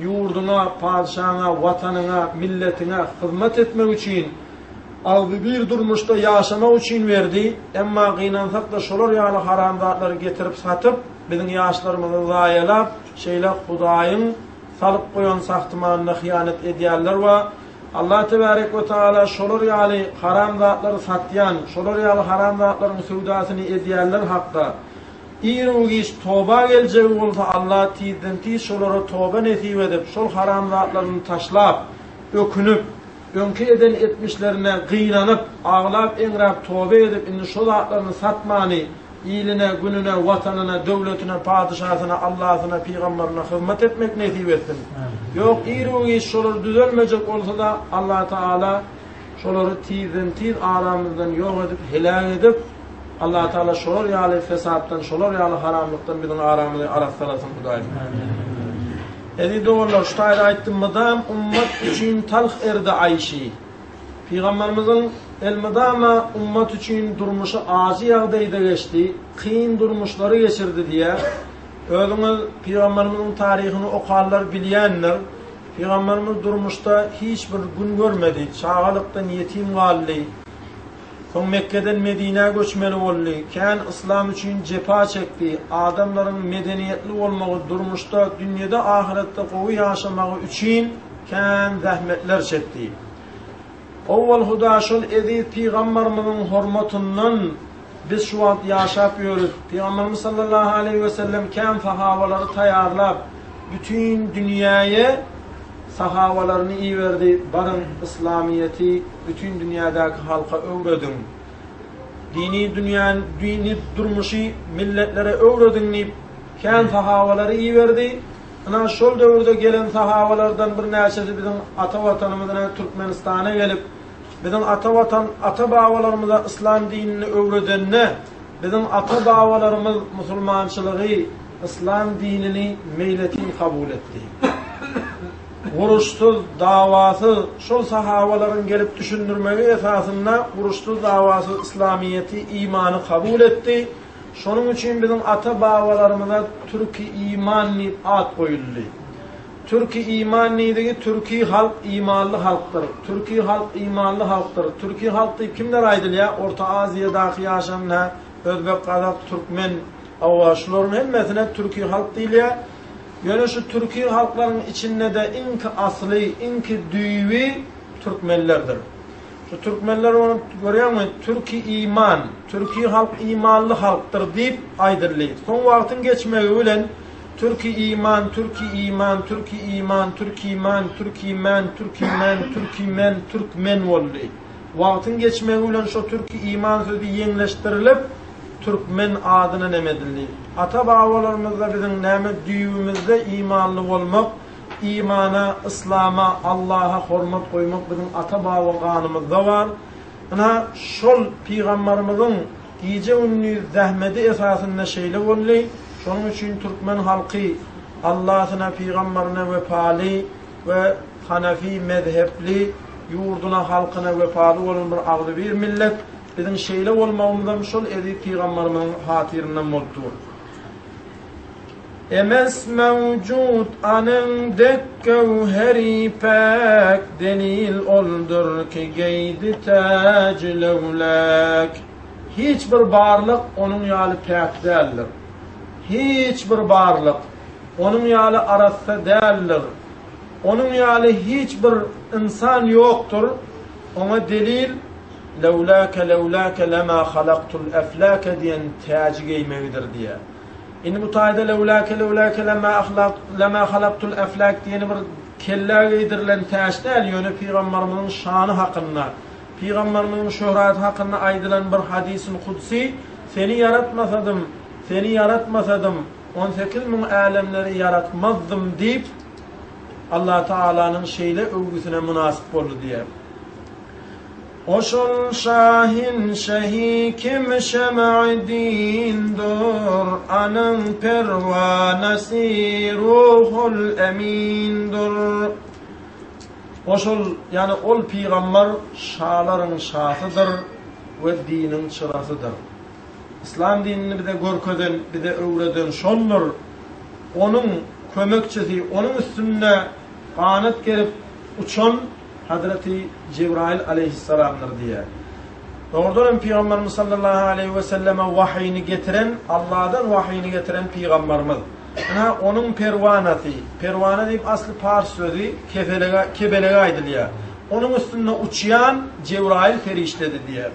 ýurduňa, padyşaňa, watanyňa, milletiňe hyzmat etmek üçin, Agzybir durmuşda ýaşamak üçin berdi, emma gynansak-da şolar ýaly haram zatlary getirip satyp, biziň ýaşlarymyzy zaýalap, şeýle Hudaýyň salyp goýan sahtymanyna hyýanat edýänler bar. Allah tebärek we taala şolar ýaly haram zatlary satýan, şolar ýaly haram zatlaryň söwdasyny edýänler hakda ir-u-giç toba geljegi bolsa Allah tizden-tiz şolara toba nesip edip, şol haram zatlaryny taşlap, ökünip, Öňki eden etmişlerine gynanyp, aglap-eňräp toba edip indi şo zatlaryny satmany, iline, gününe, watanyna, döwletine, padyşasyna, Allasyna, pygambaryna hyzmat etmek nesip etsin. Ýok, ir-u-giç şolar düzelmejek bolsa-da Allatagala şolary tizden-tiz aramyzdan ýok edip, heläk edip, Allatagala şolar ýaly fesatdan, şolar ýaly haramlykdan biziň aramyzy arassalasyn Hudaýym. Eziz doganlar, şu taýda aýtdym, mydam ummat üçin talh erdi aýşy. Pygamberimiziň elmydama ummat üçin durmuşy ajy ýagdaýda geçdi, kyn durmuşlary geçirdi diýýär. Özüňiz pygamberimiziň taryhyny okanlar bilýändir. Pygamberimiz durmuşda hiç bir gün görmedi, çagalykdan ýetim galdy. Soň Mekgeden Medinä göçmeli boldy. Kän yslam üçin jepa çekdi. Adamlaryň medeniýetli bolmagy, durmuşda, dünýede ahyretde gowy ýaşamagy üçin kän zähmetler çekdi. Owwal Huda şol eziz pygambarymyzyň hormatyndan biz şu wagt ýaşap ýörüs. Pygambarymyz sallallahu aleýhi we sellem kän sahabalary taýýarlap, bütin dünýäýe Sahabalaryny iberdi, Baryň, yslamyýeti bütin dünýädäki halka öwrediň. Dini dünýän, dini durmuşy milletlere öwrediň diýip, kän sahabalary iberdi. Ynha, şol döwürde gelen sahabalardan birnäçesi biziň ata Watanymyzyna, Türkmenistana gelip, biziň ata Watan, ata-babalarymyza yslam dinini öwredende, biziň ata-babalarymyz musulmançylygy, Yslam dinini meýletin kabul etdi. Uruşsyz, dawasyz, şol sahabalaryň gelip düşündirmegi esasynda uruşsyz, dawasyz yslamyýeti, imany kabul etdi. Şonuň üçin biziň ata-babalarymyza türki iman diýip at goýuldy. Türki iman diýdigi türki halk imanly halkdyr. Türki halk imanly halkdyr. Türki halk diýip kimlere aýdylýar? Orta Aziýadaky ýaşan özbek, gazak, türkmen, Hawa, şularyň hemmesine türki halk diýilýär. Ýöne şu türki halklaryň içinde-de iňki asly, iňki düýbi türkmenlerdir. Şu türkmenler ony görýäňmi, türki iman, türki halk imanly halkdyr diýip aýdyldy. Soň wagtyň geçmegi bilen türki iman, türki iman, türki iman, türkiman, türkimen, türkimen, türkimen, türkmen boldy. Wagtyň geçmegi bilen şo türki iman sözi ýeňleşdirilip, türkmen adyna neme edildi. Ata-babalarymyzda biziň näme düýbümizde imanly bolmak, imana, yslama, Allaha hormat goýmak biziň ata-baba ganymyzda bar. Ynha, şol pygambarymyzyň gije-gündiz zähmedi esasynda şeýle boldy. Şonuň üçin türkmen halky Allasyna, pygambaryna wepaly we hanafi mezhepli, ýurduna, halkyna wepaly bolan bir agzybir millet. Biziň şeýle bolmagymyzam şol eziz pygambarymyzyň hatyryndan bolup dur. Emes mewjud anyň dek göwheri päk, Delil oldur ki geýdi täji löwläk. Hiç bir barlyk onuň ýaly päk däldir. Hiç bir barlyk onuň ýaly arassa däldir. Onuň ýaly hiç bir ynsan ýokdur. Oňa delil, Lewläke lewläke lema halaktul efläke diýen täji geýmegidir diýýär. Indi bu taýda lewläke lewläke lema ahlak lema halaktul efläk diýeni bir kellä geýdirilen täç däl, ýöne pygambarymyzyň şany hakynda, pygambarymyzyň şöhraty hakynda aýdylan bir hadysyn kudsi, Seni ýaratmasadym, seni ýaratmasadym, 18 müň älemleri ýaratmazdym diýip, Allah Tagalanyň şeýle öwgüsine mynasyp boldy diýýär. Oşol şahin şehi kim şem'i dindur, Anyň perwanasy ruhul emindur. Oşol, ýagny ol pygambar şalaryň şasydyr we diniň çyrasydyr. Yslam dinini bize görkezen, bize öwreden şoldur. Onuň kömekçisi, onuň üstünde ganat gerip uçan Hazreti Jebraýyl aleýhissalamdyr diýýär. Dogrudan hem Pygamberimiz sallallahu aleýhi we selleme wahyny getiren, Allahdan wahyny getiren pygamberimiz. Ynha onuň perwanasy, perwana diýip asly pars sözi, kefelege, kebelege aýdylýar. Onuň üstünde uçýan Jebraýyl perişdedi diýýär.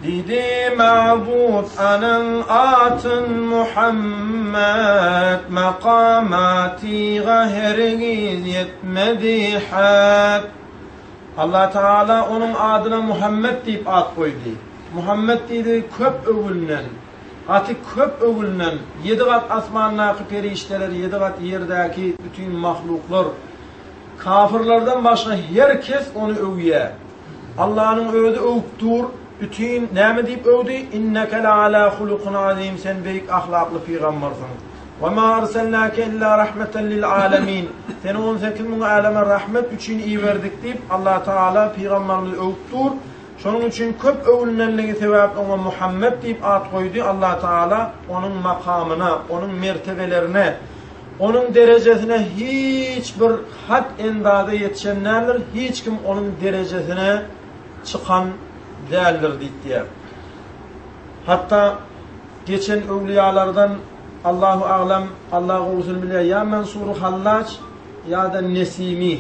Diýdi Mabut anyň atyn Muhammet, Makamatyga hergiz ýetmedi hat. Allah Tagala onuň adyna Muhammet diýip at goýdy. Muhammet diýdigi köp öwülinen, gaty köp öwülinen, ýedi gat asmandaky perişdeler, ýedi gat ýerdäki bütin mahluklar, kafyrlardan başga her kes ony öwýär. Allanyň özi öwüp dur, bütin näme diýip öwdi, Inneke leala hulukun azim, sen beýik ahlakly pygambersiň. We ma arselnake illa rahmeten lil alemin, seni 18 müň äleme rahmet üçin iberdik diýip, Allah Tagala pygamberimizi öwüp dur. Şonuň üçin köp öwülnenligi sebäpli oňa Muhammet diýip at goýdy, Allah Tagala onuň makamyna, onuň mertebelerine, Onuň derejesine hiç bir hat-endaza ýetişen däldir, hiç kim onuň derejesine çykan däldir diýip diýýär. Hatda geçen öwlüýalardan Allahu aglam, Allah gowusyny bilýär, ýa Mansur Hallaç ýa-da Nesimi.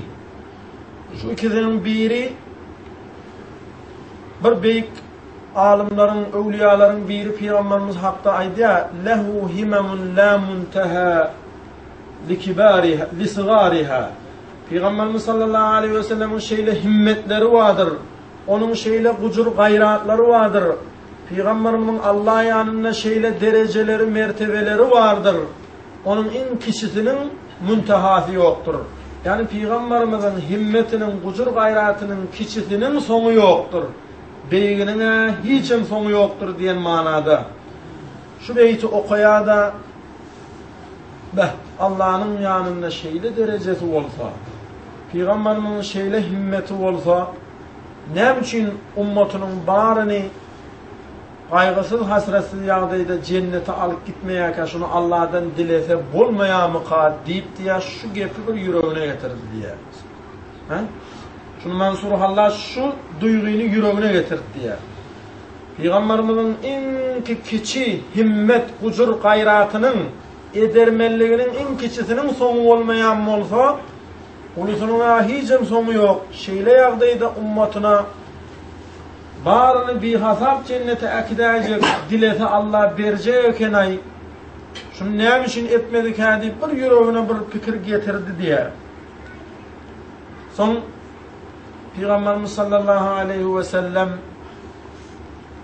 Şu ikisiniň biri bir beýik Alymlaryň, öwlüýalaryň biri pygamberimiz hakda aýdýar, Lehu himemun la munteha likibariha lisigariha. Pygamberimiz sallallahu aleýhi we sellemiň şeýle himmetleri bardyr, onuň şeýle gujur-gaýratlary bardyr. Pygamberimiziň Allah ýanynda şeýle derejeleri, mertebeleri bardyr. Onuň iň kiçisiniň müntehasy ýokdur. Ýagny pygamberimiziň himmetiniň, gujur-gaýratynyň kiçisiniň soňy ýokdur. Beýiginiň-ä hiçem soňy ýokdur diýen manada. Şu beýti okaýar-da, Beh, Allanyň ýanynda şeýle derejesi bolsa, pygamberimiziň şeýle himmeti bolsa, näme üçin ummatynyň baryny gaýgysyz-hasratsyz ýagdaýda jennete alyp gitmeýärkä, şuny Alladan dilese bolmaýarmyka diýip diýýär, şu gepi bir ýüregine getirdi diýýär. Hä? Şuny Mansur Hallaç şu duýgyny ýüregine getirdi diýýär. Pygamberimiziň iňki kiçi himmet, gujur, gaýratynyň, edermenliginiň iň kiçisiniň soňy bolmaýan bolsa, ulusynyň-a hijem soňy ýok. Şeýle ýagdaýda ummatyna baryny bihasap jennete äkidäýjek, dilese Alla berjek eken-aý, şuny näme üçin etmedikä diýip bir ýüregine bir pikir getirdi diýýär. Soň. Pygamberimiz sallallahu aleýhi we sellem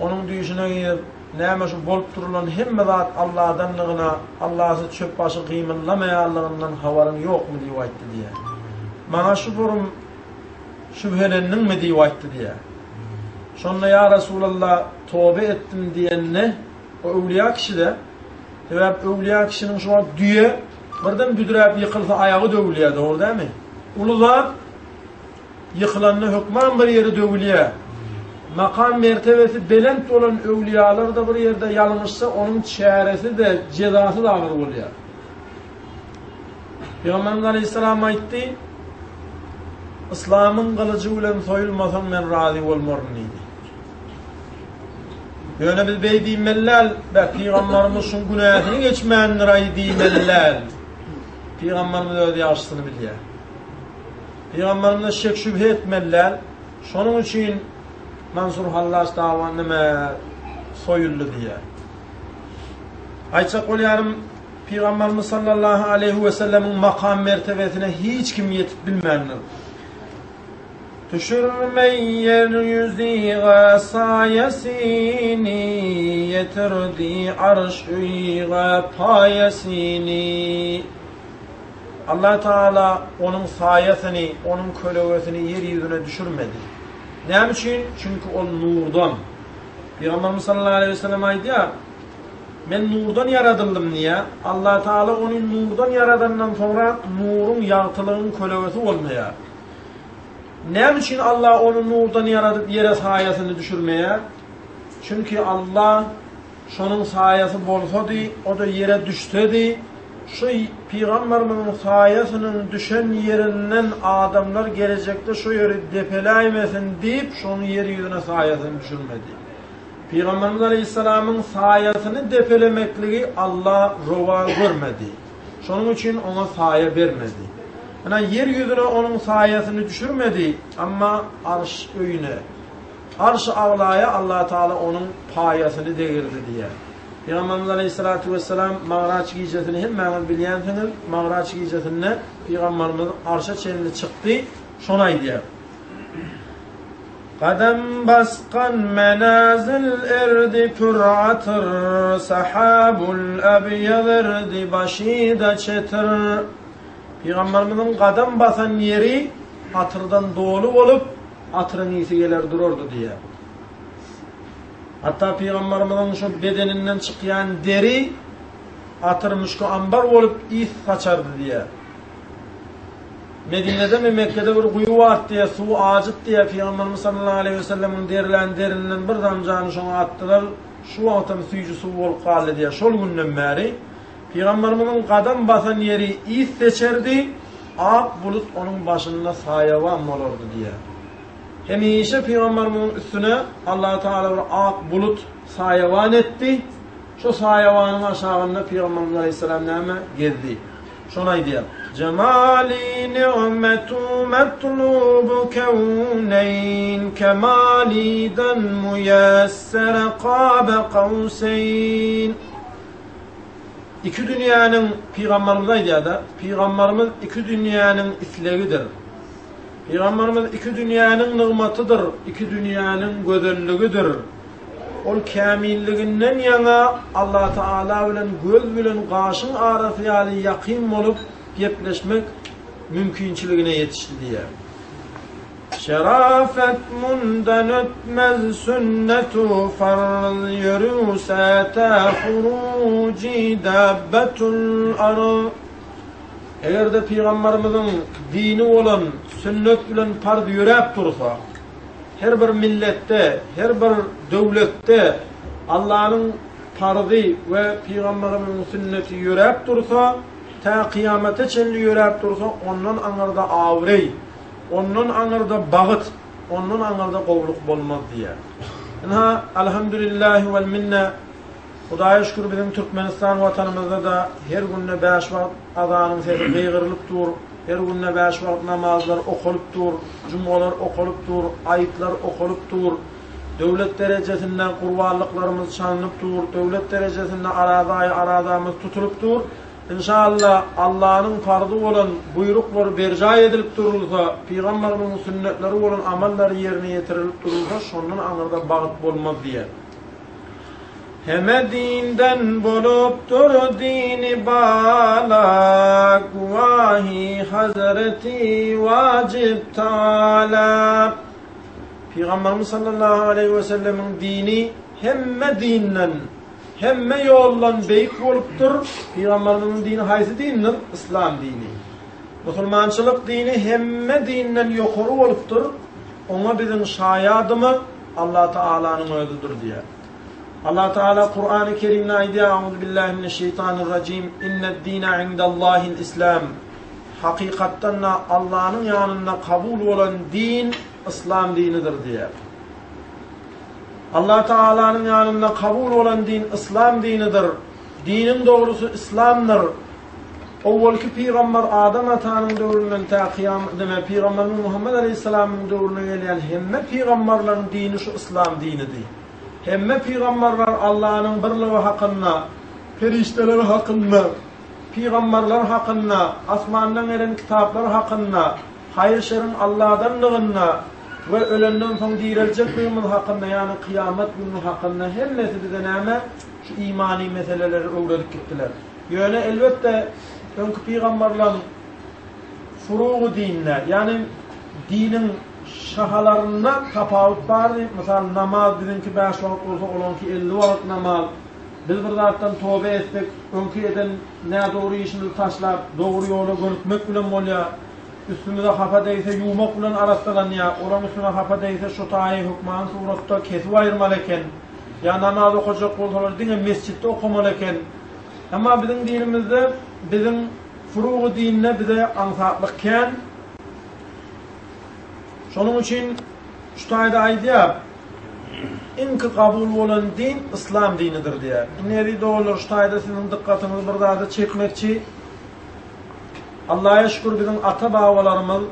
onuň düýşüne girip, näme şu bolup durulan hemme zat Allahdanlygyna, Allahsyz çöp başy gymyldamaýanlygyndan habaryň ýokmy diýip aýtdy diýýär. Maňa şu burum şübhelendiňmi diýip aýtdy diýýär. Şonda ýa Resulallah toba etdim diýende, o öwlüýä kişi-de, sebäp öwlüýä kişiniň şu wagt düýe birden büdräp ýykylsa aýagy döwülýär, dogry dälmi? Uly zat Ýykylanda hökman bir ýeri döwülýär. Makam mertebesi belent bolan öwlüýalar-da bir ýerde ýalňyşsa, onuň çäresi-de, jezasy-da agyr bolýar. Pygamberimiz aleýhissalam aýtdy, Yslamyň gylyjy bilen soýulmasaň men razy bolmaryn diýdi. Ýöne biz beý diýmeli däl, bä pygamberimiz şuň günäsini geçmändir-aý diýmeli däl. Pygamberimiz öz ýagşysyny bilýär. Pygamberimize şek-şübhe etmeli däl. Şonuň üçin Mansur Hallaç dawa nime soýuldy diýýär. Aýtjak bolýanym, Pygamberimiz sallallahu aleýhi we sellemiň makam mertebesine hiç kim ýetip bilmändir. Düşürmeý ýer ýüzüge saýasyny, ýetirdi arş öýüge paýasyny. Allah Tagala onuň saýasyny, onuň kölegesini ýer ýüzüne düşürmedi. Näme üçin? Çünki ol nurdan. Pygamberimiz sallallahu aleýhi we sellem aýdýar, Men nurdan ýaradyldym diýýär. Allah Tagala ony nurdan ýaradandan soňra nuruň, ýagtylygyň kölegesi bolmaýar. Näme üçin Allah ony nurdan ýaradyp ýere saýasyny düşürmeýär? Çünki Allah Şonuň saýasy bolsady, o-da ýere düşsedi, şu pygamberimiziň saýasynyň düşen ýerinden adamlar gelejekde şu ýeri depeläýmesin diýip, şonuň ýer ýüzüne saýasyny düşürmedi. Pygamberimiz aleýhissalamyň saýasyny depelemekligi Alla rowa görmedi. Şonuň üçin oňa saýa bermedi. Ynha, ýer ýüzüne onuň saýasyny düşürmedi, emma arş öýüne, Arş-y aglaýa Allatagala onuň paýasyny degirdi diýýär. Pygamberimiz aleýhissalatu wessalam Magraç gijesini hemmäňiz bilýänsiňiz, Magraç gijesinde Pygamberimiz arşa çenli çykdy, şony aýdýar. Gadam basgan menazil erdi pür atyr, Sahabul ebýaz erdi başyda çetir. Pygamberimiziň gadam basan ýeri atyrdan doly bolup, Atyryň ysy geler durardy diýýär. Hatda pygambarymyzyň şu bedeninden çykýan deri atyr müşki ambar bolup ys saçardy diýýär. Medinedemi Mekgede bir guýy bardy diýýär, suwy ajyp diýýär. Pygamberimiz sallallahu aleýhi wesellemiň derlän derinden bir damjany şoňa atdylar. Şu wagtam süýji suw bolup galdy diýýär. Şol günden bäri Pygamberimiziň gadam basan ýeri ys seçerdi, ak bulut onuň başynda saýawan bolardy diýýär. Hemişe Pygamberimiziň üstüne Allatagala bir ak bulut saýawan etdi. Şo saýawanyň aşagynda Pygamberimiz aleýhissalam näme? Gezdi. Şony aýdýar. Jemali ni'metu matlubu kewneýn kemalidan muýessere kabe kawseýn. Iki dünýäniň Pygamberimiz aýdýar-da, Pygamberimiz iki dünýäniň islegidir. Pygamberimiz iki dünýäniň nygmatydyr, iki dünýäniň gözelligidir. Ol kämilliginden ýaňa Allatagala bilen göz bilen gaşyň arasy ýaly ýakyn bolup gepleşmek mümkinçiligine ýetişdi diýýär. Şerafet mundan ötmez sünnetu farz ýörüse tä huruji dabbetul arz. Eger-de pygambarymyzyň dini bolan sünnet bilen parz ýöräp dursa, her bir milletde, her bir döwletde Allanyň parzy we pygambarymyzyň sünneti ýöräp dursa, tä kyýamata çenli ýöräp dursa, ondan aňyrda abraý, Ondan aňyrda bagyt, ondan aňyrda gowluk bolmaz diýýär. Ynha, Alhamdülillahi wal minne, Hudaýa şükür biziň Türkmenistan watanymyzda-da her günde bäş wagt azanyň sesi gygyrylyp dur, her günde bäş wagt namazlar okalyp dur, jumgalar okalyp dur, aýytlar okalyp dur, döwlet derejesinde gurbanlyklarymyz çalnyp dur, döwlet derejesinde araza aýy arazamyz tutulyp dur. Inşallah, Allanyň parzy bolan buýruklary berjaý edilip durulsa, pygamberimiziň sünnetleri bolan amallary ýerine ýetirilip durulsa, şondan aňyrda bagt bolmaz diýýär. Heme dinden bolupdyr dini bala, Guwahi Hazreti Wajib Taala. Pygamberimiz sallallahu aleýhi we sellemiň dini hemme dinden, hemme ýoldan beýik bolupdyr. Pygamberimiziň dini haýsy dindir? Yslam dini. Musulmançylyk dini hemme dinden ýokary bolupdyr. Oňa biziň şaýadymyz Allah Taalanyň özüdir diýýär. Allah Taala Kurany Kerimde aýdýar, Auzubillahi mineşşeýtanirrajim, Inned-dine indallahil islam. Hakykatdan-da Allanyň ýanynda kabul bolan din yslam dinidir diýýär. Allah Taalanyň ýanynda kabul bolan din yslam dinidir. Diniň dogrusy yslamdyr. Owalky pygamber Adam atanyň döwründen tä kyýamat deme pygamberimiz Muhammet aleýhissalamyň döwrüne gelýän hemme pygamberleriň dini şu yslam dinidi. Hemme pygamberler Allanyň birligi hakynda, perişdeler hakynda, pygamberler hakynda, asmandan gelen kitaplar hakynda, haýyr-şeriň Alladanlygynda we ölenden soň direljekligimiz hakynda, ýagny kyýamat güni hakynda hemmesi bize näme? Şu imany meseleleri öwredip gitdiler. Ýöne, elbetde, öňki pygamberleriň furugy dinde, ýagny diniň şahalarynda tapawut bardy. Mysal, namaz biziňki bäş wagt bolsa, olaňky 50 wagt namaz. Biz bir zatdan toba etsek, öňki eden nädogry işimizi taşlap, dogry ýola gönükmek bilen bolýar. Üstümize hapa degse, ýuwmak bilen arassalanýar. Olaň üstüne hapa degse, şu taýy hökmany suratda kesip aýyrmaly eken. Ýa namaz okajak bolsalar, diňe mesjitde okamaly eken. Emma biziň dinimizde, biziň furugy dinde bize aňsatlyk kän. Şonuň üçin şu taýda aýdýar, Iňki kabul bolan din yslam dinidir diýýär. Indi eziz doganlar şu taýda siziň dykgatyňyzy bir zada çekmekçi. Allaha şükür biziň ata-babalarymyz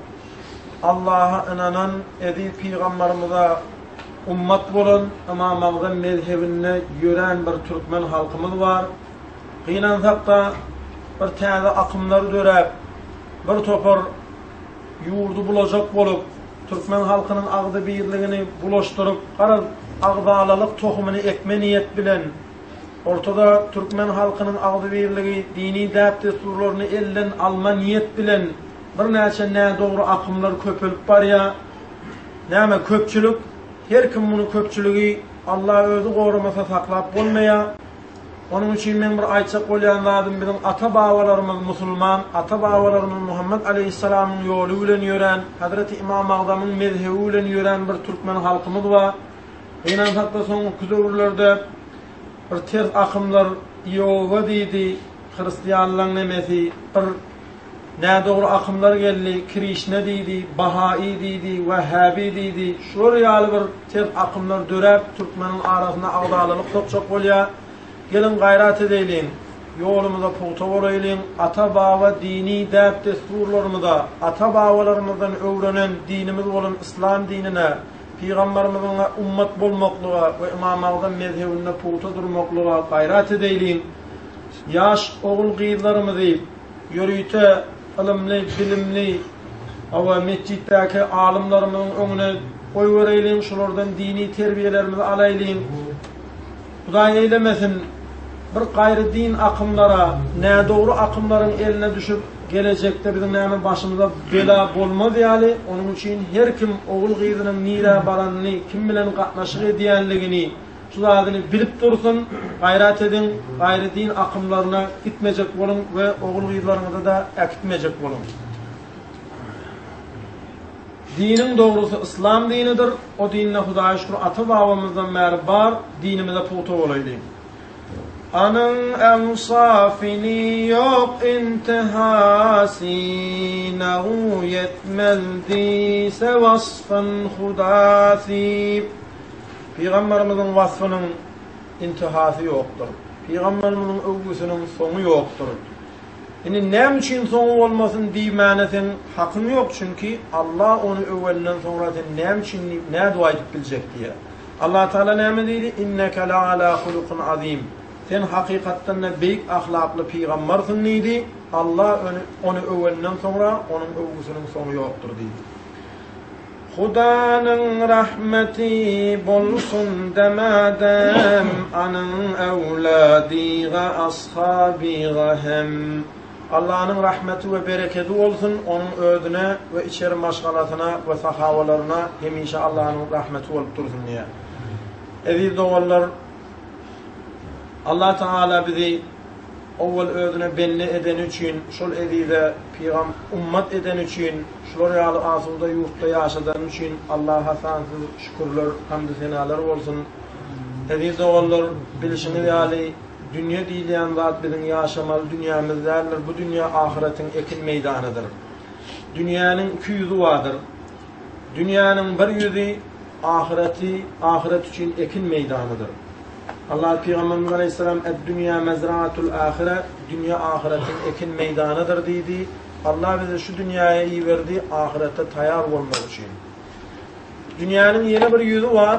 Allaha ynanan eziz pygambarymyza ummat bolan Ymam Agzam mezhebinde ýörän bir türkmen halkymyz bar. Gynansakda bir täze akymlar döräp, bir topar ýurdy bulajak bolup, türkmen halkynyň agzybirligini bulaşdyryp, garaz, agzalalyk tohumyny ekme niýet bilen, ortada türkmen halkynyň agzybirligi, dini däp-dessurlaryny elden alma niýet bilen birnäçe nädogry akymlar köpelip barýar. Näme, köpçülik, her kim muny köpçüligi Alla özi goramasa saklap bolmaýar. Onuň üçin meň bir aýtjak bolýan zadym biziň ata-babalarymyz musulman, ata-babalarymyz Muhammet aleýhissalamyň ýoly bilen ýörän, Hazreti Ymam Agzamyň mezhebi bilen ýörän bir türkmen halkymyz bar. Gynansakda soňky döwürlerde bir ters akymlar Iowa diýdi, hristianlaň nemesi, bir nädogry akymlar geldi, Krişna diýdi, Bahai diýdi, Wahhabi diýdi. Şular ýaly bir ters akymlar döräp, türkmeniň arasyna agzalalyk sokjak bolýar. Geliň gaýrat edeýliň, ýolumyza pugta bolaýlyň, ata-baba dini däp-dessurlarymyza, ata-babalarymyzdan öwrenen dinimiz bolan yslam dinine, pygambarymyzyňa ummat bolmaklyga we Ymam Agzam mezhebinde pugta durmaklyga gaýrat edeýliň. Ýaş ogul-gyzlarymyzy ýörite ylymly, bilimli, hawa, metjitdäki alymlarymyzyň öňüne goýbereýliň, şulardan dini terbiýelerimizi alaýlyň. Hudaý eýlemesin, bir gaýry din akymlara, nädogry akymlaryň eline düşüp, gelejekde biziň näme başymyza bela bolmaz ýaly, onuň üçin her kim ogul-gyzynyň nirä baranyny, kim bilen gatnaşyk edýänligini, Şu zadyny bilip dursun, gaýrat ediň, gaýry din akymlaryna gitmejek boluň we ogul-gyzlaryňyzy-da äkitmejek boluň. Diniň dogrusy yslam dinidir, o dinde Hudaýa şükür ata-babamyzdan bäri bar, dinimize pugta bolaýlyň. Anyň ewsafyny ýok intihasy, Nagu ýetmez diýse wasfyn Hudasy. Pygamberimiziň wasfynyň intihasy ýokdur. Pygamberimiziň öwgüsiniň soňy ýokdur. Indi näme üçin soňy bolmasyn diýmäne seň hakyň ýok, çünki Allah ony öwenden soňra sen näme üçin diýip nädip aýdyp biljek diýýär. Allah Taala näme diýdi? Inneke la ala hulukin azim. Sen hakykatdan-da beýik ahlakly pygambarsyň diýdi. Allah ony öwenden soňra onuň öwgüsiniň soňy ýokdur diýdi. Hudanyň rahmeti bolsun dema-dem, Anyň öwladyga, ashabyga hem. Allanyň rahmeti we berekedi bolsun onuň özüne we içeri maşgalasyna we sahabalaryna hemişe Allanyň rahmeti bolup dursun diýýär. Eziz doganlar, Allah Tagala bizi owwal özüne bende edeni üçin, şol ezize pygam ummat edeni üçin, şular ýaly asuda ýurtda ýaşadany üçin Allaha sansyz şükürler, hamdy-senalar bolsun. Eziz doganlar, bilşiňiz ýaly, dünýe diýilýän zat biziň ýaşamaly dünýämiz däldir, bu dünýe ahyretiň ekin meýdanydyr. Dünýäniň iki ýüzi bardyr. Dünýäniň bir ýüzi ahyreti, ahyret üçin ekin meýdanydyr. Allah Pygamberimiz aleýhissalam Ed-dünýä mezraatul ahire, dünýe ahyretiň ekin meýdanydyr diýdi. Allah bizi şu dünýäye iberdi ahyrete taýar bolmak üçin. Dünýäniň ýene bir ýüzi bar.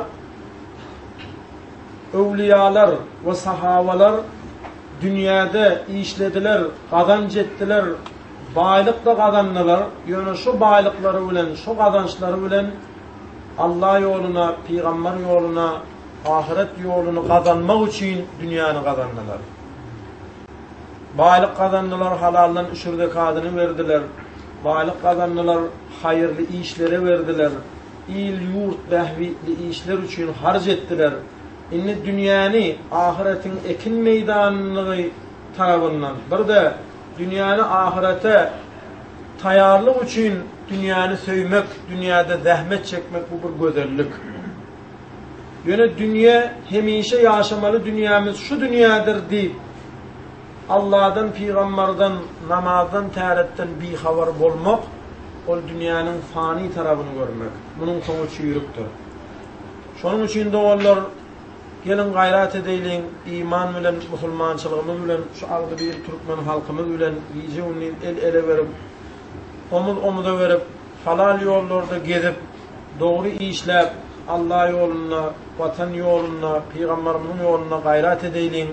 Öwliýalar we sahabalar dünýäde işlediler, gazanç etdiler, Baýlyk-da gazandylar, ýöne şo baýlyklary bilen, şo gazançlary bilen Alla ýoluna, pygamber ýoluna, ahyret ýoluny gazanmak üçin dünýäni gazandylar. Baýlyk gazandylar, halaldan üşür-zekadyny berdiler. Baýlyk gazandylar, haýyrly işlere berdiler. Il-ýurt bähbitli işler üçin harç etdiler. Indi dünýäni ahyretiň ekin meýdanynygy tarabyndan, bir-de Dünýäni ahyrete taýarlyk üçin dünýäni söýmek, dünýäde zähmet çekmek bu bir gözellik. Ýöne dünýe hemişe ýaşamaly dünýämiz şu dünýädir diýip, Alladan, pygambardan, namazdan, täretden bihabar bolmak, ol dünýäniň fany tarabyny görmek. Munuň soňy çüýrükdir. Şonuň üçin doganlar, Geliň gaýrat edeýliň, iman bilen, musulmançylygymyz bilen, şu agzybir türkmen halkymyz bilen gije-gündiz el-ele berip, omuz-omuza berip, halal ýollarda gezip, dogry işläp, Alla ýolunda, Watan ýolunda, Pygambarymyzyň ýolunda gaýrat edeýliň.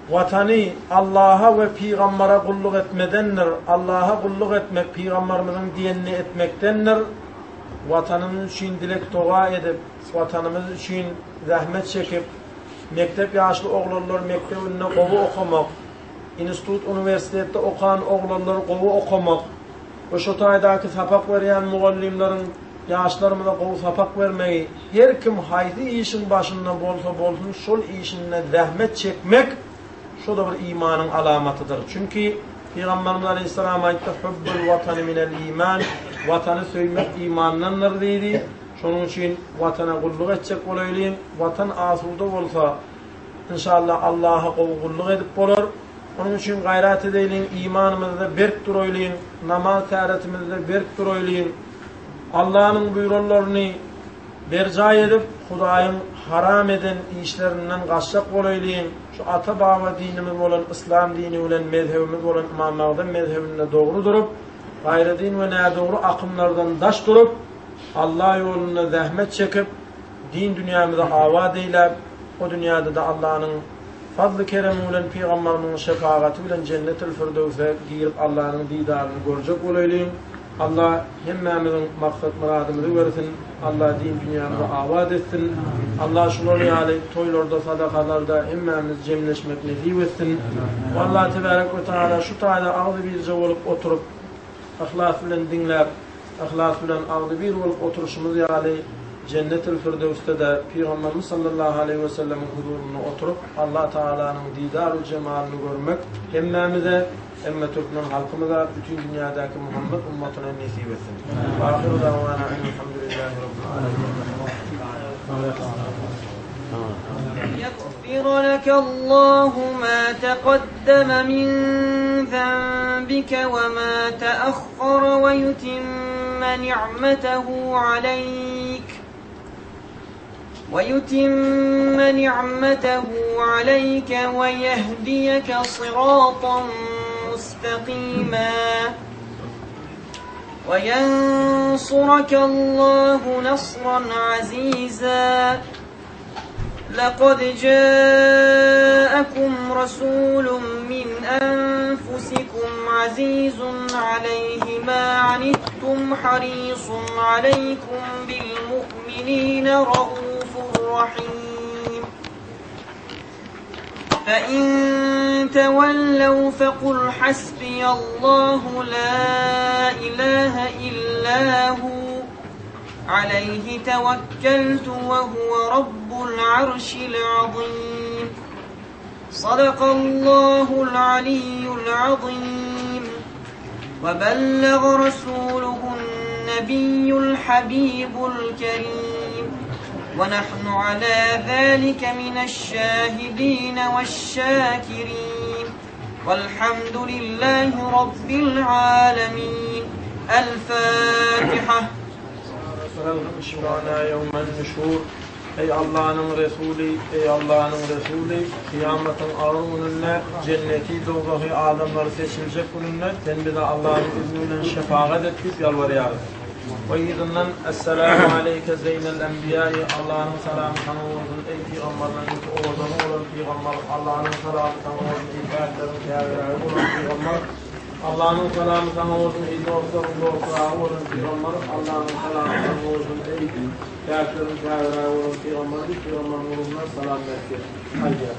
Watany Allaha we Pygambara gulluk etmedendir. Allaha gulluk etmek Pygambarymyzyň diýenini etmekdendir. Watanymyz üçin dileg-doga edip, Watanymyz üçin zähmet çekip, mekdep ýaşly oglanlar mekdebinde gowy okamak, institut, uniwersitetde okan oglanlar gowy okamak we şo taýdaky sapak berýän mugallymlaryň ýaşlarymyza gowy sapak bermegi, her kim haýsy işiň başynda bolsa bolsun şol işinde zähmet çekmek şo-da bir imanyň alamatydyr. Çünki Pygamberimiz aleýhissalam aýtdy, Hubbul watany minel iman, Watany söýmek imandandyr diýdi. Şonuň üçin Watana gulluk etjek bolaýlyň. Watan asuda bolsa, inşallah Allaha gowy gulluk edip bolar. Onuň üçin gaýrat edeýliň, imanymyzda berk duraýlyň, namaz täretimizde berk duraýlyň. Allanyň buýranlaryny berjaý edip, Hudaýyň haram eden işlerinden gaçjak bolaýlyň. Şu ata-baba dinimiz bolan yslam dini bilen mezhebimiz bolan Ymam Agzam mezhebinde dogry durup, gaýry din we nädogry akymlardan daş durup, Alla ýolunda zähmet çekip, din dünýämizi abat eýläp, o dünýäde-de Allanyň Fazly-keremi bilen Pygambarymyzyň şepagaty bilen Jennetil Firdöwse girip Allanyň didaryny görjek bolaýlyň. Alla hemmämiziň maksat-myradymyzy bersin. Alla din dünýämizi abat etsin. Alla şular ýaly toýlarda, sadakalarda hemmämizi jemleşmek nesip etsin. Alla tebärek we taala şu taýda agzybirje bolup oturyp, yhlas bilen diňläp, Yhlas bilen agzybir bolup oturyşymyz ýaly, Jennetil Firdöwsde-de Pygamberimiz sallallahu aleýhi we sellemiň huzurynda oturyp, Allah Tagalanyň didaru jemalyny görmek hemmämize, hemme türkmen halkymyza, bütin dünýädäki Muhammet ummatyna nesip etsin. Wa ahiru da'wana enelhamdülillahi rabbil alemin. يغفر لك الله ما تقدم من ذنبك وما تأخر ويتم نعمته عليك ويتم نعمته عليك ويهديك صراطا مستقيما وينصرك الله نصرا عزيزا. لقد جاءكم رسول من أنفسكم عزيز عليه ما عنتم حريص عليكم بالمؤمنين رؤوف رحيم فإن تولوا فقل حسبي الله لا إله إلا هو عليه توكلت وهو رب العرش العظيم صدق الله العلي العظيم وبلغ رسوله النبي الحبيب الكريم ونحن على ذلك من الشاهدين والشاكرين والحمد لله رب العالمين الفاتحة Eý Allanyň Resuly, eý Allanyň Resuly, kyýamatyň agyr gününde, jenneti, dowzahy adamlary seçiljek gününde sen bize Allanyň izni bilen şefagat et diýip ýalbarýarys. We yzyndan Essalamu aleýke zeýnel enbiýai, Allanyň salamy saňa bolsun, eý pygamberleriň iň owadany bolan pygamber, Allanyň salamy saňa bolsun, eý päkleriň pägirägi bolan pygamber, Allanyň salamy saňa bolsun, eý dostlaryň dostragy bolan pygamber, Allanyň salamy saňa bolsun, eý Päkleriň pägirägi bolan pygamber diýip, pygamberiň ruhuna salam berip aýdýar.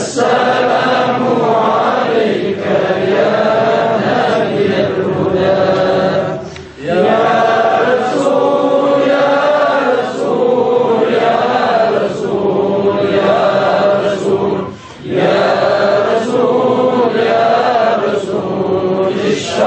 Esselamu aleýke ýa Hadiýel Huda. Ýa Resul, ýa Resul, ýa Resul, ýa Resul, ýa Resul, ýa Resul, iş.